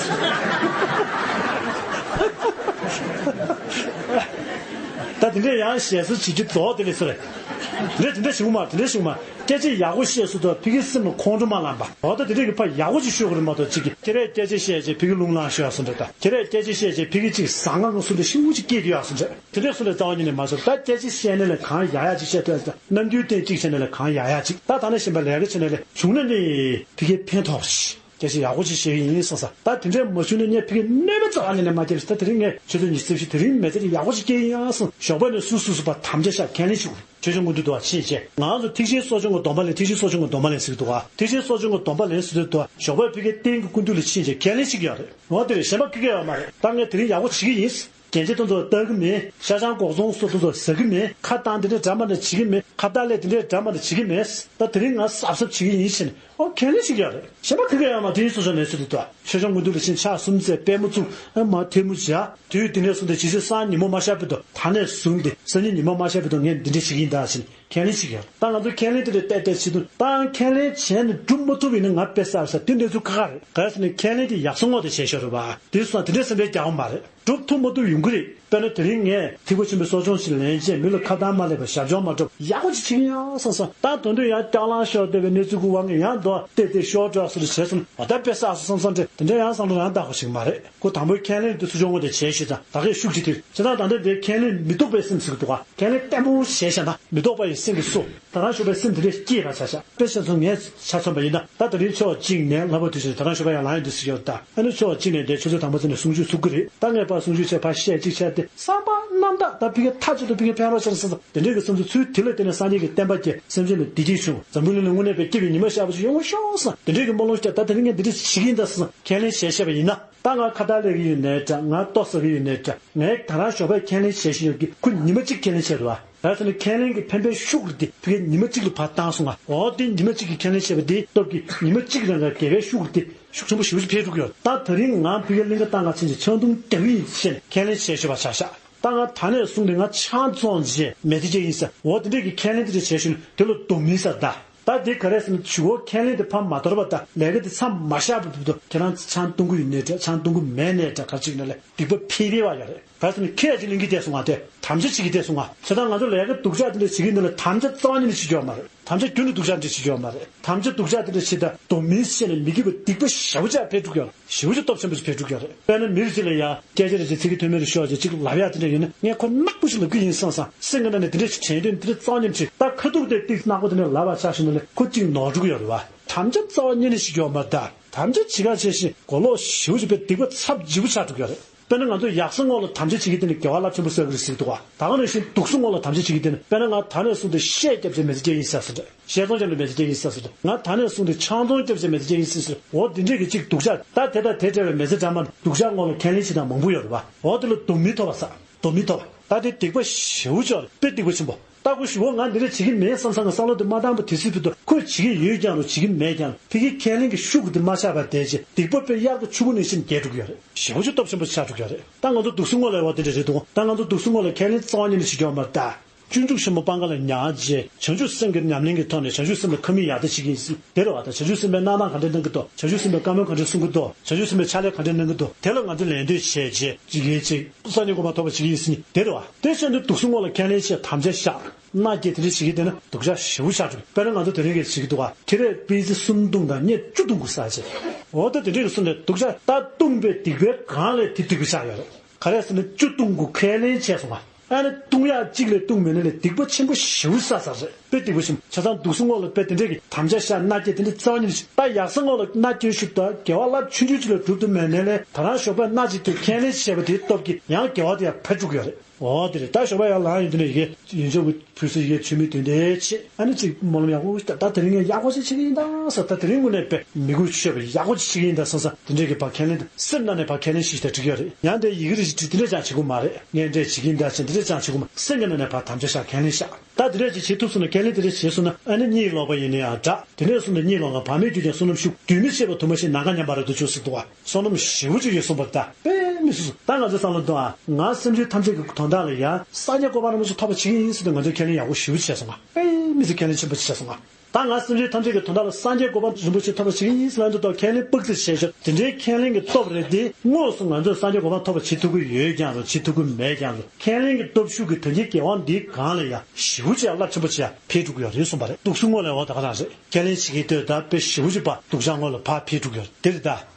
ད་དེ་འདྲ་ཡང་ཞལ་གསུང་བྱེད་རྒྱུ་རྫོགས་དེ་ལས་སོ་རེད། དེ་འདྲ་དེ་འདྲ་བྱེད་དགོས་མ་རེད། དེ་འདྲ་བྱེད་དགོས་མ་རེད། སྐད་ཆ་ཡག་པོ་བཤད་སུ་དང་ཕ་གིའི་སེམས་ལ་ཁོང་ཁྲོ་མ་ལངས་པ། འོ་ད་དེ་འདྲ་གི་ཕ་ཡག་པོ་ཅིག་ཤོད་དགོས་རེད་མ་གཏོགས་ཅིག་གི་ཁྱེད་རས་སྐད་ཆ་བཤད་བྱས་ཕ་གི་རླུང་ལངས་ཤོར་སོང་འདྲ། ད་ཁྱེད་རས་སྐད་ཆ་བཤད་བྱས་ཕ་གི་ཅིག་ཟང་ངང་སུ་འདྲ་ཤིན་ཏུ་ཅིག་སྐྱེས་དུ་ཡག་སོང་འདྲ། དེ་འདྲ་སུ་ལས་རྩ་བ་ཉིད་ནས་མ་བྱུང་། ད་སྐད་ཆ་བཤད་ནས་ལས་གང་ཡག་ཡག་ཅིག་བཤད་ཐུབ་ཡག་ཅིག་ནམ་རྒྱུན་བསྟན་གཅིག་བྱས་ནས་ལས་གང་ཡག་ཡག་ཅིག་ད་ད་ནས་གཞན་པ་ལས་ཀ་བྱས་ནས་ལས་བྱུང་ན་ནི་ཕ་གི་ཕན་ཐོགས་ཤིག་སྐད་ཆ་ཡག་པོ་ཅིག་བཤད་ཀྱི་ཡིན་བསམ་ས། ད་དེ་འདྲའི་མ་བྱུང་ན་ངས་ཕ་གི་གནོད་པ་རྩ་བ་ཉིད་ནས་མ་སྐྱེལ་ཞིག་ད་དེ་རིང་ངས་ཆུ་ཚོད་ཉི་ཤུ་རྩ་བཞི་དེ་རིང་མི་ཚེ་ཡག་པོ་ཅིག་སྐྱེལ་ཡིན་ཡང་བསམ། ཞོགས་པ་ནས་སུ་སུ་སུ་བ་དམ་བཅའ་བཞག་ཁས་ལེན་ཞུ། ཆོས་སྐྱོང་སྐུ་མདུན་དུ་བ་ཕྱིན་བྱས་ང་ཚོ་ཐེག་ཆེན་གསོ་སྦྱོང་གི་སྡོམ་པ་ལེན། ཐེག་ཆེན་གསོ་སྦྱོང་གི་སྡོམ་པ་ལེན་ཟེར་གྱི་འདུག་བ། ཐེག་ཆེན་གསོ་སྦྱོང་གི་སྡོམ་པ་ལེན་ཟེར་དུས་དུ་བ་ཞོགས་པ་ཕ་གིའི་རྟེན་གྱི་སྐུ་མདུན་ལ་ཕྱིན་བྱས་ཁས་ལེན་ཞིག་ཡོད་རེད། འོ་དེ་རེད། གཞན་པ་ཁི་ཁི་ཡོད་མ་རེད། ད་ངས་དེ་རིང་ཡག་པོ་བྱེད་ཀྱི་ཡིན། རྒྱན་ཆ་དེ་ཚོ་ལྟ་གི་མེད། ཤ་ཆང་སྒོག་ཚོང་སོགས་དེ་ཚོ་ཟ་གི་མེད། ཁ་བཏང་དེ་འདྲས་འདྲ་མ་འདྲ་བྱེད་ཀྱི་མེད། ཁ་བཏགས་ལས་དེ་འདྲས་འདྲ་མ་འདྲ་བྱེད་ཀྱི་མེད། ད་དེ་རིང་ང་གཟབ་གཟབ་བྱེད་ཀྱི་ཡིན་ཟེར་ནས་ཨོ་ཁས་ལེན་ཞིག་ཡོད་རེད། གཞན་པ་ཁི་ཁི་ཡོད་མ་རེད། དེ་ཡིན་སོ་སོ་ནས་ཟེར་དུས་ད་ཆོས་སྐྱོང་སྐུ་མདུན་ལ་ཕྱིན་ཕྱག་གསུམ་བཙལ་པད་མོ་བཙུགས་ཨ་མ་ཐལ་མོ་སྦྱར། དུས་དེ་ནས་བཟུང་སྟེ་ཇི་སྲིད་སང་ཉིན་མོ་མ་ཤར་བར་དུ་ད་ནས་བཟུང་སྟེ་སང་ཉིན་ཉིན་མོ་མ་ཤར་བར་དུ་ངས་འདི་འདྲས་བྱེད་ཀྱི་ཡིན་ད་ཟེར་ནས་ཁས་ལེན་ཞིག་ཡོད་རེད། ད་ང་ཚོ་ཁས་ལེན་དེ་འདྲས་བལྟས་བལྟས་བྱེད་དུས་ད་ཁས་ལེན་བྱས་ནས་འགྲུབ་མ་ཐུབ་པ་ཡིན་ན་ང་དཔེ་བསགས་ས་དེ་འདྲས་ཚུལ་ཁག་ཁག་རེད། ག་རེ་ཟེར་ན་ཁས་ལེན་དེ་ཡག་སོང་ངོ་དེ་བྱས་ཤོར་རེད་བ། དེ་སོང་དེ་འདྲས་སེམས་པས་རྒྱག་པ་མ་རེད། སྒྲུབ་ཐུབ་མ་ཐུབ་ཡོང་གི་རེད། དཔེར་ན་དེ་རིང་ངས་ཐེག་པ་ཆེན་པོའི་གསོ་སྦྱོང་ཞིག་ལེན་རྗེས་མི་ལ་ཁ་བཏང་མ་ལེགས་པ་ཞབས་འཇོག་མ་སྒྲུབ་ཡག་པོ་ཅིག་བྱེད་ཀྱི་ཡིན་བསམ་སོང་། ད་དོན་དུ་ཡང་སྐྱག་ལང་ཤོར་བསྡད་པའི་གནས་ཚུལ་གུ་དབང་གིས་ཡང་མདོ་བལྟས་ཏེ་ཤོར་འགྲོ་སོང་བྱས་སོང་། འོ་ད་དཔེ་བསགས་སོང་བསམ་སོང་དེ་འདྲ་ཡང་བསམ་བློ་རང་བཏང་དགོས་ཞིག་མ་རེད། ཁོ་དང་པོའི་ཁས་ལེན་དེ་ཚུར་སྦྱོང་བ་དེ་བྱས་ཤིག་དང་ད་གས་ཤུགས་ཀྱིས་དེ་བྱེད་སྟངས་ད་ལྟ་དེ་ཁས་ལེན་མི་རྟོག་པའི་སེམས་ཟེར་གི་འདུག་ག་ཁས་ལེན་ལྟད་མོ་བྱས་ཤག་ན་མི་རྟོག་པ་ཡི་སེམས་ཀྱིས་སུ། ད་རང་ཤོག་པའི་སེམས་དེ་འདྲས་སྐྱེས་པ་ཆ་ཤག་དཔེ་ཆ་ཚོ་ངས་ཆ་མཚོན་པ་ཡིན་ན་ད་དེ་རིང་ཕྱོགས་གཅིག་ནས་ལྷག་པར་དུ་ཞིག་ད་རང་ཤོག་པ་ཡང་ལངས་ཡོད་འདུག་ཟེར་ཡོད་ད། ཨ་ནི་ཕྱོགས་གཅིག་ནས་དེ་ཆུ་ཚོད་དང་པོ་ཚོ་ནས་གསུང་ཆོས་ཚུགས་ཀྱི་རེད། ད་ངས་ཕར་གསུང་ཆོས་བྱས་ཕར་བཤད་གཅིག་བྱས་ཏེ་བསམ་པ་རྣམ་དག་ད་ཕ་གི་མཐའ་གཅིག་ཏུ་ཕ་གི་ཕན་རོགས་ཤར་བསམ་བསམ་དེ་འདྲས་ཀྱི་བསམ་ཚུལ་ཚུལ་དེ་ལ་བརྟེན་ནས་སངས་རྒྱས་ཀྱིས་བསྟན་པ་སྐྱེས་སེམས་ཅན་ལ་བདེ་སྐྱིད་བྱུང་། འཛམ་བུ་གླིང་ལ་དངོས་གནས་པའི་སྐྱིད་པའི་ཉི་མ་ཤར་བ་ཞིག་ཡོང་ཤོག་བསམ་དེ་འདྲས་ཀྱི་སྨོན་ལམ་བསྐྱེད། ད་དེ་རིང་ངས་འདི་འདྲས་བྱེད་ཀྱི་ཡིན་ད་བསམ་ཁས་ལེན་བྱས་བཤད་པ་ཡིན་ན། ད་ང་ཁ་བཏགས་ལས་ཀྱི་ཡོད་ནའི་འདྲ། ང་ལྟོ་ཟ་གི་ཡོད་ནའི་འདྲ། ངས་ད་རང་ཞོགས་པའི་ཁས་ལེན་བྱས་ཤིང་ཡོད་ཀྱི་ཁོ་ཉི་མ་གཅིག་ཁས་ལེན་བྱས་རེད་བ། ད་ཟེར་ནས་ཁས་ལེན་གྱི་ཕན་པའི་ཤུགས་རེད་དེ་ཕ་གིའི་ཉི་མ་གཅིག་ལ་ཕར་བཏང་སོང་ང་། འོ་དེ་ཉི་མ་གཅིག་གི་ཁས་ལེན་བྱས་པ་དེའི་སྟོབས་ཀྱིས་ཉི་མ་གཅིག་རང་ག་དགེ་བའི་ཤུགས་རེད་དེ་ཤུགས་ཆེན་པོ་ཞེ་པོ་ཅིག་འཕེལ་འགྲོ་གི་ཡོད། ད་ད་རིང་ང་ཕ་གིའི་གླིང་ག་བཏང་ག་ཕྱིན་ཅིག་ཆང་འཐུང་བསྡད་ཀྱི་ཡིན་ཟེར་ནས་ཁས་ལེན་བྱས་ཤོག་པ་ཆགས་ཤག་ད་ང་ད་ནས་བཟུང་སྟེ་ང་ཆང་བཙོང་བྱས་མི་ཚེ་སྐྱེལ་ཡིན་ཟེར། འོ་དེ་འདྲས་ཀྱི་ཁས་ལེན་དེ་འདྲས་བྱས་ཤིང་དེ་ལ་སྡོམ་མིན་ཟེར་ད། ད་དེ་ག་རེ་ཟེར་ན་གཞུག་གུ་ཁས་ལེན་དེ་ཕར་མ་དོར་བ་དང་ལས་ཀ་དེ་མཚམས་མ་བཞག་པ་དུས་ཁྱེད་རང་ཆང་འཐུང་གི་ཡོད་ནའི་འདྲ། ཆང་འཐུང་གི་མེད་ནའི་འདྲ། ག་ཅིག་ན་ལས་སྡིག་པ་འཕེལ་འཕེལ་བ་ཡོད་རེད། ག་རེ་ཟེར་ན་ཁྱེད་ཀྱི་གླིང་གི་བསྡད་སོང་ང་དེ་དམ་བཅའ་བྱེད་ཀྱི་བསྡད་སོང་ང་། བྱས་ཙང་ང་ཚོ་ལས་ཀ་སྡུག་ཅག་དེ་འདྲ་བྱེད་ཀྱི་འདི་ལ་དམ་བཅའ་རྩ་བ་ཉིད་ནས་བྱེད་རྒྱུ་ཡོད་མ་རེད། དམ་བཅའ་ཁྱོན་ནས་སྡུག་ཅག་འདྲ་བྱེད་རྒྱུ་ཡོད་མ་རེད། དམ་བཅའ་སྡུག་ཅག་དེ་འདྲ་བྱེད་དང་སྡོམ་མིན་བཤད་ནས་མི་སྐྱིད་པ་སྡིག་པ་ཞེ་པོ་ཅིག་འཕེལ་འགྲོ་གི་ཡོད་རེད། ཞེ་པོ་ཅིག་སྟོབས་ཆེན་པོ་ཞིག་འཕེལ་འགྲོ་གི་ཡོད་རེད། དཔེར་ན་མི་རེ་ཅིག་ལ་ཡ་སྐད་ཆ་རེ་ཅིག་ཚིག་གི་ཐོན་མི་རེ་ཤོར་ཅིག་ཅིག་ལབ་ཡག་དེ་འདྲ་ཡོད་ན་ངས་ཁོ་ནག་པོ་ཞིག་ལབ་ཀྱི་ཡིན་བསམ་བསམ་སེམས་ཀྱི་ནང་ནས་དེ་འདྲ་ཞིག་དྲན་དུས་དེ་འདྲ་རྩ་བ་ཉིད་ནས་ད་ཁ་ཐུག་དེ་ཏིག་ནག་པོ་དེ་འདྲ་ལབ་པ་ཆགས་ཤིང་ན་ལས་ཁོ་གཅིག་ནོར་འགྲོ་གི་ཡོད་རེད་བ། དམ་བཅའ་རྩ་བ་ཉིད་ནས་བྱེད་ཀྱི་ཡོད་མ་རེད་ད། དམ་བཅའ་བྱེད་ག་བྱས་ཤིང་གོ་ལོག་ཞེ་པོ་ཅིག་པའི་སྡིག་པ་ཚབས་ཆེ་པོ་ཆགས་འགྲོ་གི་ཡོད་རེད། དཔེར་ན་ང་ཚོ་ཡག་ས་སྔོན་ལ་དམ་བཅའ་བྱེད་ཀྱི་དེ་ནི་དགེ་བ་རླབས་ཆེན་པོ་བསགས་ཀྱི་རེད་ཟེར་གྱི་འདུག་བ། ད་ག་ནང་བཞིན་སྡུག་ས་སྔོན་ལ་དམ་བཅའ་བྱེད་ཀྱི་དེ་ནི་དཔེར་ན་ང་ད་ནས་བཟུང་སྟེ་ཤད་རྒྱབ་བྱས་མི་ཚེ་སྐྱེལ་ཡིན་ཟེར་ཟེར། ཤད་ཚོང་རྒྱབ་ནས་མི་ཚེ་སྐྱེལ་ཡིན་ཟེར་ཟེར། ང་ད་ནས་བཟུང་སྟེ་ཆང་ཚོང་རྒྱབ་བྱས་མི་ཚེ་སྐྱེལ་ཡིན་ཟེར་ཟེར། འོ་འདི་འདྲས་ཀྱི་གཅིག་སྡུག་ཅག་ད་དེ་དང་དེ་འདྲ་བའི་མི་ཚེ་འདྲ་མིན་སྡུག་ཅག་སྔོན་ལ་ཁས་ལེན་བྱེད་སྟངས་མང་པོ་ཡོད་རེད་བ། འོ་དེ་ལ་སྡོམ་མི་ཐོབ་པ་ཟེར། སྡོམ་མི་ཐོབ་པ། ད་དེ་སྡིག་པ་ཞེ་པོ་ཅིག་རེད། དཔེ་སྡིག་པ་ཆེན་པོ། ད་ཁོ་ཞུ་བོ་ང་འདི་འདྲ་བྱེད་ཀྱི་མེད་བསམ་བསམ་གི་བསམ་བློ་དེ་མ་བཏང་པ་དེ་སྲིད་དུ་ཁོས་བྱེད་ཀྱི་ཡོད་ཀྱང་རུང་བྱེད་ཀྱི་མེད་ཀྱང་རུང་ཕ་གིའི་ཁས་ལེན་གྱི་ཤུགས་དེ་མ་ཆག་པར་བསྡད་རྗེས་སྡིག་པ་དཔེ་གཡར་གྱི་ཆུ་བུར་ནང་བཞིན་རྒྱས་འགྲོ་གི་ཡོད་རེད། ཞེ་པོ་ཅིག་སྟོབས་ཆེན་པོ་ཆགས་འགྲོ་གི་ཡོད་རེད། ད་ང་ཚོ་སྡུག་ས་སྔོན་ལ་ཡོད་པ་དེ་འདྲ་རེད་འདུག་ད་ང་ཚོ་སྡུག་ས་སྔོན་ལ་ཁས་ལེན་རྩ་བ་ཉིད་ནས་བྱེད་ཀྱི་ཡོད་མ་རེད་ད། སྤྱོད་འཇུག་ཆེན་མོ་སྤང་ཁ་ལ་ཉར་རྗེས་བྱང་ཆུབ་སེམས་ཀྱི་ཉམས་ལེན་གྱི་ཐོག་ནས་བྱང་ཆུབ་སེམས་ལ་ཁ་མིག་ཡར་ལྟ་བྱེད་ཀྱི་ཡིན་ཟེར་དེ་རེད་བ། ད་བྱང་ཆུབ་སེམས་དཔའི་གནང་སྟངས་ག་འདྲ་གནང་གི་འདུག་བྱང་ཆུབ་སེམས་དཔའི་བཀའ་མོལ་ག་འདྲ་གསུང་གི་འདུག་བྱང་ཆུབ་སེམས་དཔའི་ཆ་ལན་ག་འདྲ་གནང་གི་འདུག་དེ་ལ་ང་ཚོས་ལད་ཟློས་བྱས་རྗེས་ཅིག་ཡིན་ཅིག་སང་ཉིན་དགོང་མོ་ཐོབ་པ་བྱེད་ཀྱི་ཡིན་ཟེར་ནི་དེ་རེད་བ། དེ་བཞིན་དུ་སྡུག་ས་སྔོན་ལ་ཁས་ལེན་བྱས་དམ་བཅའ་བཞག་མནའ་སྐྱེལ་དེ་འདྲ་བྱེད་ཀྱི་བསྡད་ན་སྡུག་ཅག་ཞེ་པོ་ཆགས་འགྲོ་གི། དཔེར་ན་ང་ཚོ་དེ་རིང་གི་བྱེད་ཀྱི་འདུག་བ། ཁྱེད་རས་པེ་ཙི་གསུམ་བཏུང་དང་གཉེར་བཅུ་བཏུང་དགོས་ཟེར་བྱས། འོ་ད་དེ་འདྲ་གི་གསུམ་ནས་སྡུག་ཅག་ད་བཏུང་པའི་སྡིག་པའི་གང་ལས་དེ་སྡིག་པ་ཆགས་ཡོད་རེད། ག་རེ་ཟེར་ན་བཅུ་བཏུང་དགོས་ཁས་ལེན་བྱས་སོང་བ། ཨ་ནི་ལྟུང་ཡག་གཅིག་ལས་ལྟུང་མེད་ནི་ལས་སྡིག་པ་ཆེན་པོ་ཞེ་པོ་བསགས་བསགས་རེད། དཔེ་སྡིག་པ་ཆེན་པོ་ཆ་ཚང་འདུག་སེ་སྔོན་ལ་དཔེ་དེ་འདྲས་ཀྱི་དམ་བཅའ་བཞག་མནའ་སྐྱེལ་དེ་འདྲས་རྩ་བ་ཉིད་ནས་ད་ཡག་ས་སྔོན་ལ་མནའ་སྐྱེལ་ཞུ་ད་དགེ་བ་རླབས་ཆུང་ཆུང་ཅིག་ལ་སྒྲུབ་ཐུབ་མེད་ནས་ལས་ད་རང་ཞོགས་པ་མནའ་གཅིག་དེ་ཁས་ལེན་བྱས་པ་དེའི་སྟོབས་ཀྱིས་ཡང་དགེ་བ་དེ་ཡང་འཕེལ་འགྲོ་གི་ཡོད་རེད། འོ་དེ་རེད། ད་ཞོགས་པ་ཡར་ལངས་ཡོང་དུས་ནས་ཡི་གེ་ཡོན་ཆབ་ཀྱི་ཕུལ་ས་ཡི་གེ་མཆོད་མེ་འདོན་དེ་བྱེད། ཨ་ནི་ཅིག་སྨོན་ལམ་ཡག་པོ་ཞིག་ད་དེ་རིང་ངས་ཡག་པོ་ཞིག་བྱེད་ཀྱི་ཡིན་ད་ཟེར། ད་དེ་རིང་དངོས་གནས་དཔེ་མི་དགོས་ཆོད་པ་ཡག་པོ་ཞིག་བྱེད་ཀྱི་ཡིན་ད་བསམ་ས་དེ་འདྲས་ཀྱི་ཕར་ཁས་ལེན་ད་སེམས་ནང་ནས་ཕར་ཁས་ལེན་ཞིག་ད་འགྲིག་ཡོད་རེད། ཡང་དེ་ཡི་གེ་རེ་ཞིག་བྲིས་དེ་འདྲས་ཀྱང་བྱེད་དགོས་མ་རེད། ངས་འདྲས་བྱེད་ཀྱི་ཡིན་ད་ཟེར་དེ་འདྲས་ཀྱང་བྱེད་དགོས་མ། སེམས་ཀྱི་ནང་ནས་ཕར་དམ་བཅའ་བཞག་ཁས་ལེན་བཞག་ད་དེ་འདྲས་ཅིག་བྱེད་ཐུབ་སོང་ན་ཁས་ལེན་དེ་འདྲས་བྱས་སོང་ན་ཨ་ནི་གཉིད་ལོག་པ་ཡིན་ན་ཡང་འདྲ། དེ་ནས་བཟུང་ནས་གཉིད་ལོག་ག་བག་མེད་རྒྱུ་ཅན་བསོད་ནམས་ཤུགས་དུས་མི་ཤེས་པ་དུ་མ་ཤེས་ནམ་མཁའ་མཉམ་པ་རེད་འདུག་ཅོག་སི་འདུག་བ། བསོད་ནམས་ཞེ་པོ་ཅིག་ཡོད་གསུངས་པ་ད་དཔེ་མི་སྲིད་སོང་། ད་ང་ཚོའི་བསམ་བློ་གཏོང་ཨ། ང་སེམས་ཅན་ཐམས་ཅད་ཀྱི་དོན་དག་ལ་ཡ་སངས་རྒྱས་གོ་འཕང་རིན་པོ་ཆེ་ཐོབ་པ་བྱེད་ཀྱི་ཡིན་ཟེར་ཏེ་ང་ཚོས་ཁས་ལེན་ཡག་པོ་ཞེ་པོ་ཅིག་བྱས་སོང་ང་། དཔེ་མི་སྲིད་ཁས་ལེན་ཆེན་པོ་ཅིག་བྱས་སོང་ང་། ད་ང་སེམས་ཅན་ཐམས་ཅད་ཀྱི་དོན་དག་ལ་སངས་རྒྱས་གོ་འཕང་རིན་པོ་ཆེ་ཐོབ་པ་བྱེད་ཀྱི་ཡིན་ཟེར་ལབ་འདུག་ད་ཁས་ལེན་དཔག་ཚད་བྱས་ཤོག་དེ་འདྲའི་ཁས་ལེན་གྱི་སྟོབས་རེད་དེ། དངོས་སུ་ང་ཚོས་སངས་རྒྱས་གོ་འཕང་ཐོབ་པ་བྱེད་ཐུབ་ཀྱི་ཡོད་ཀྱང་རུང་བྱེད་ཐུབ་ཀྱི་མེད་ཀྱང་རུང་ཁས་ལེན་གྱི་སྟོབས་ཤུགས་ཀྱིས་ད་གིན་དགེ་བ་འདིའི་སྒང་ལ་ཡ་ཞེ་པོ་ཅིག་ཡ་རླབས་ཆེན་པོ་ཅིག་ཡ་འཕེལ་འགྲོ་གི་ཡོད་རེད་གསུངས་པ་རེད། འདུག་སེ་སྔོན་ལ་འོ་ད་ག་རང་རེད། ཁས་ལེན་བྱེད་ཀྱི་ལྟོས་ད་དཔེ་ཞེ་པོ་ཅིག་ཕར་སྡུག་ཅག་སྔོན་ལ་ཕར་འཕེལ་འགྲོ་གི་ཡོད་རེད། དེ་རེད་ད།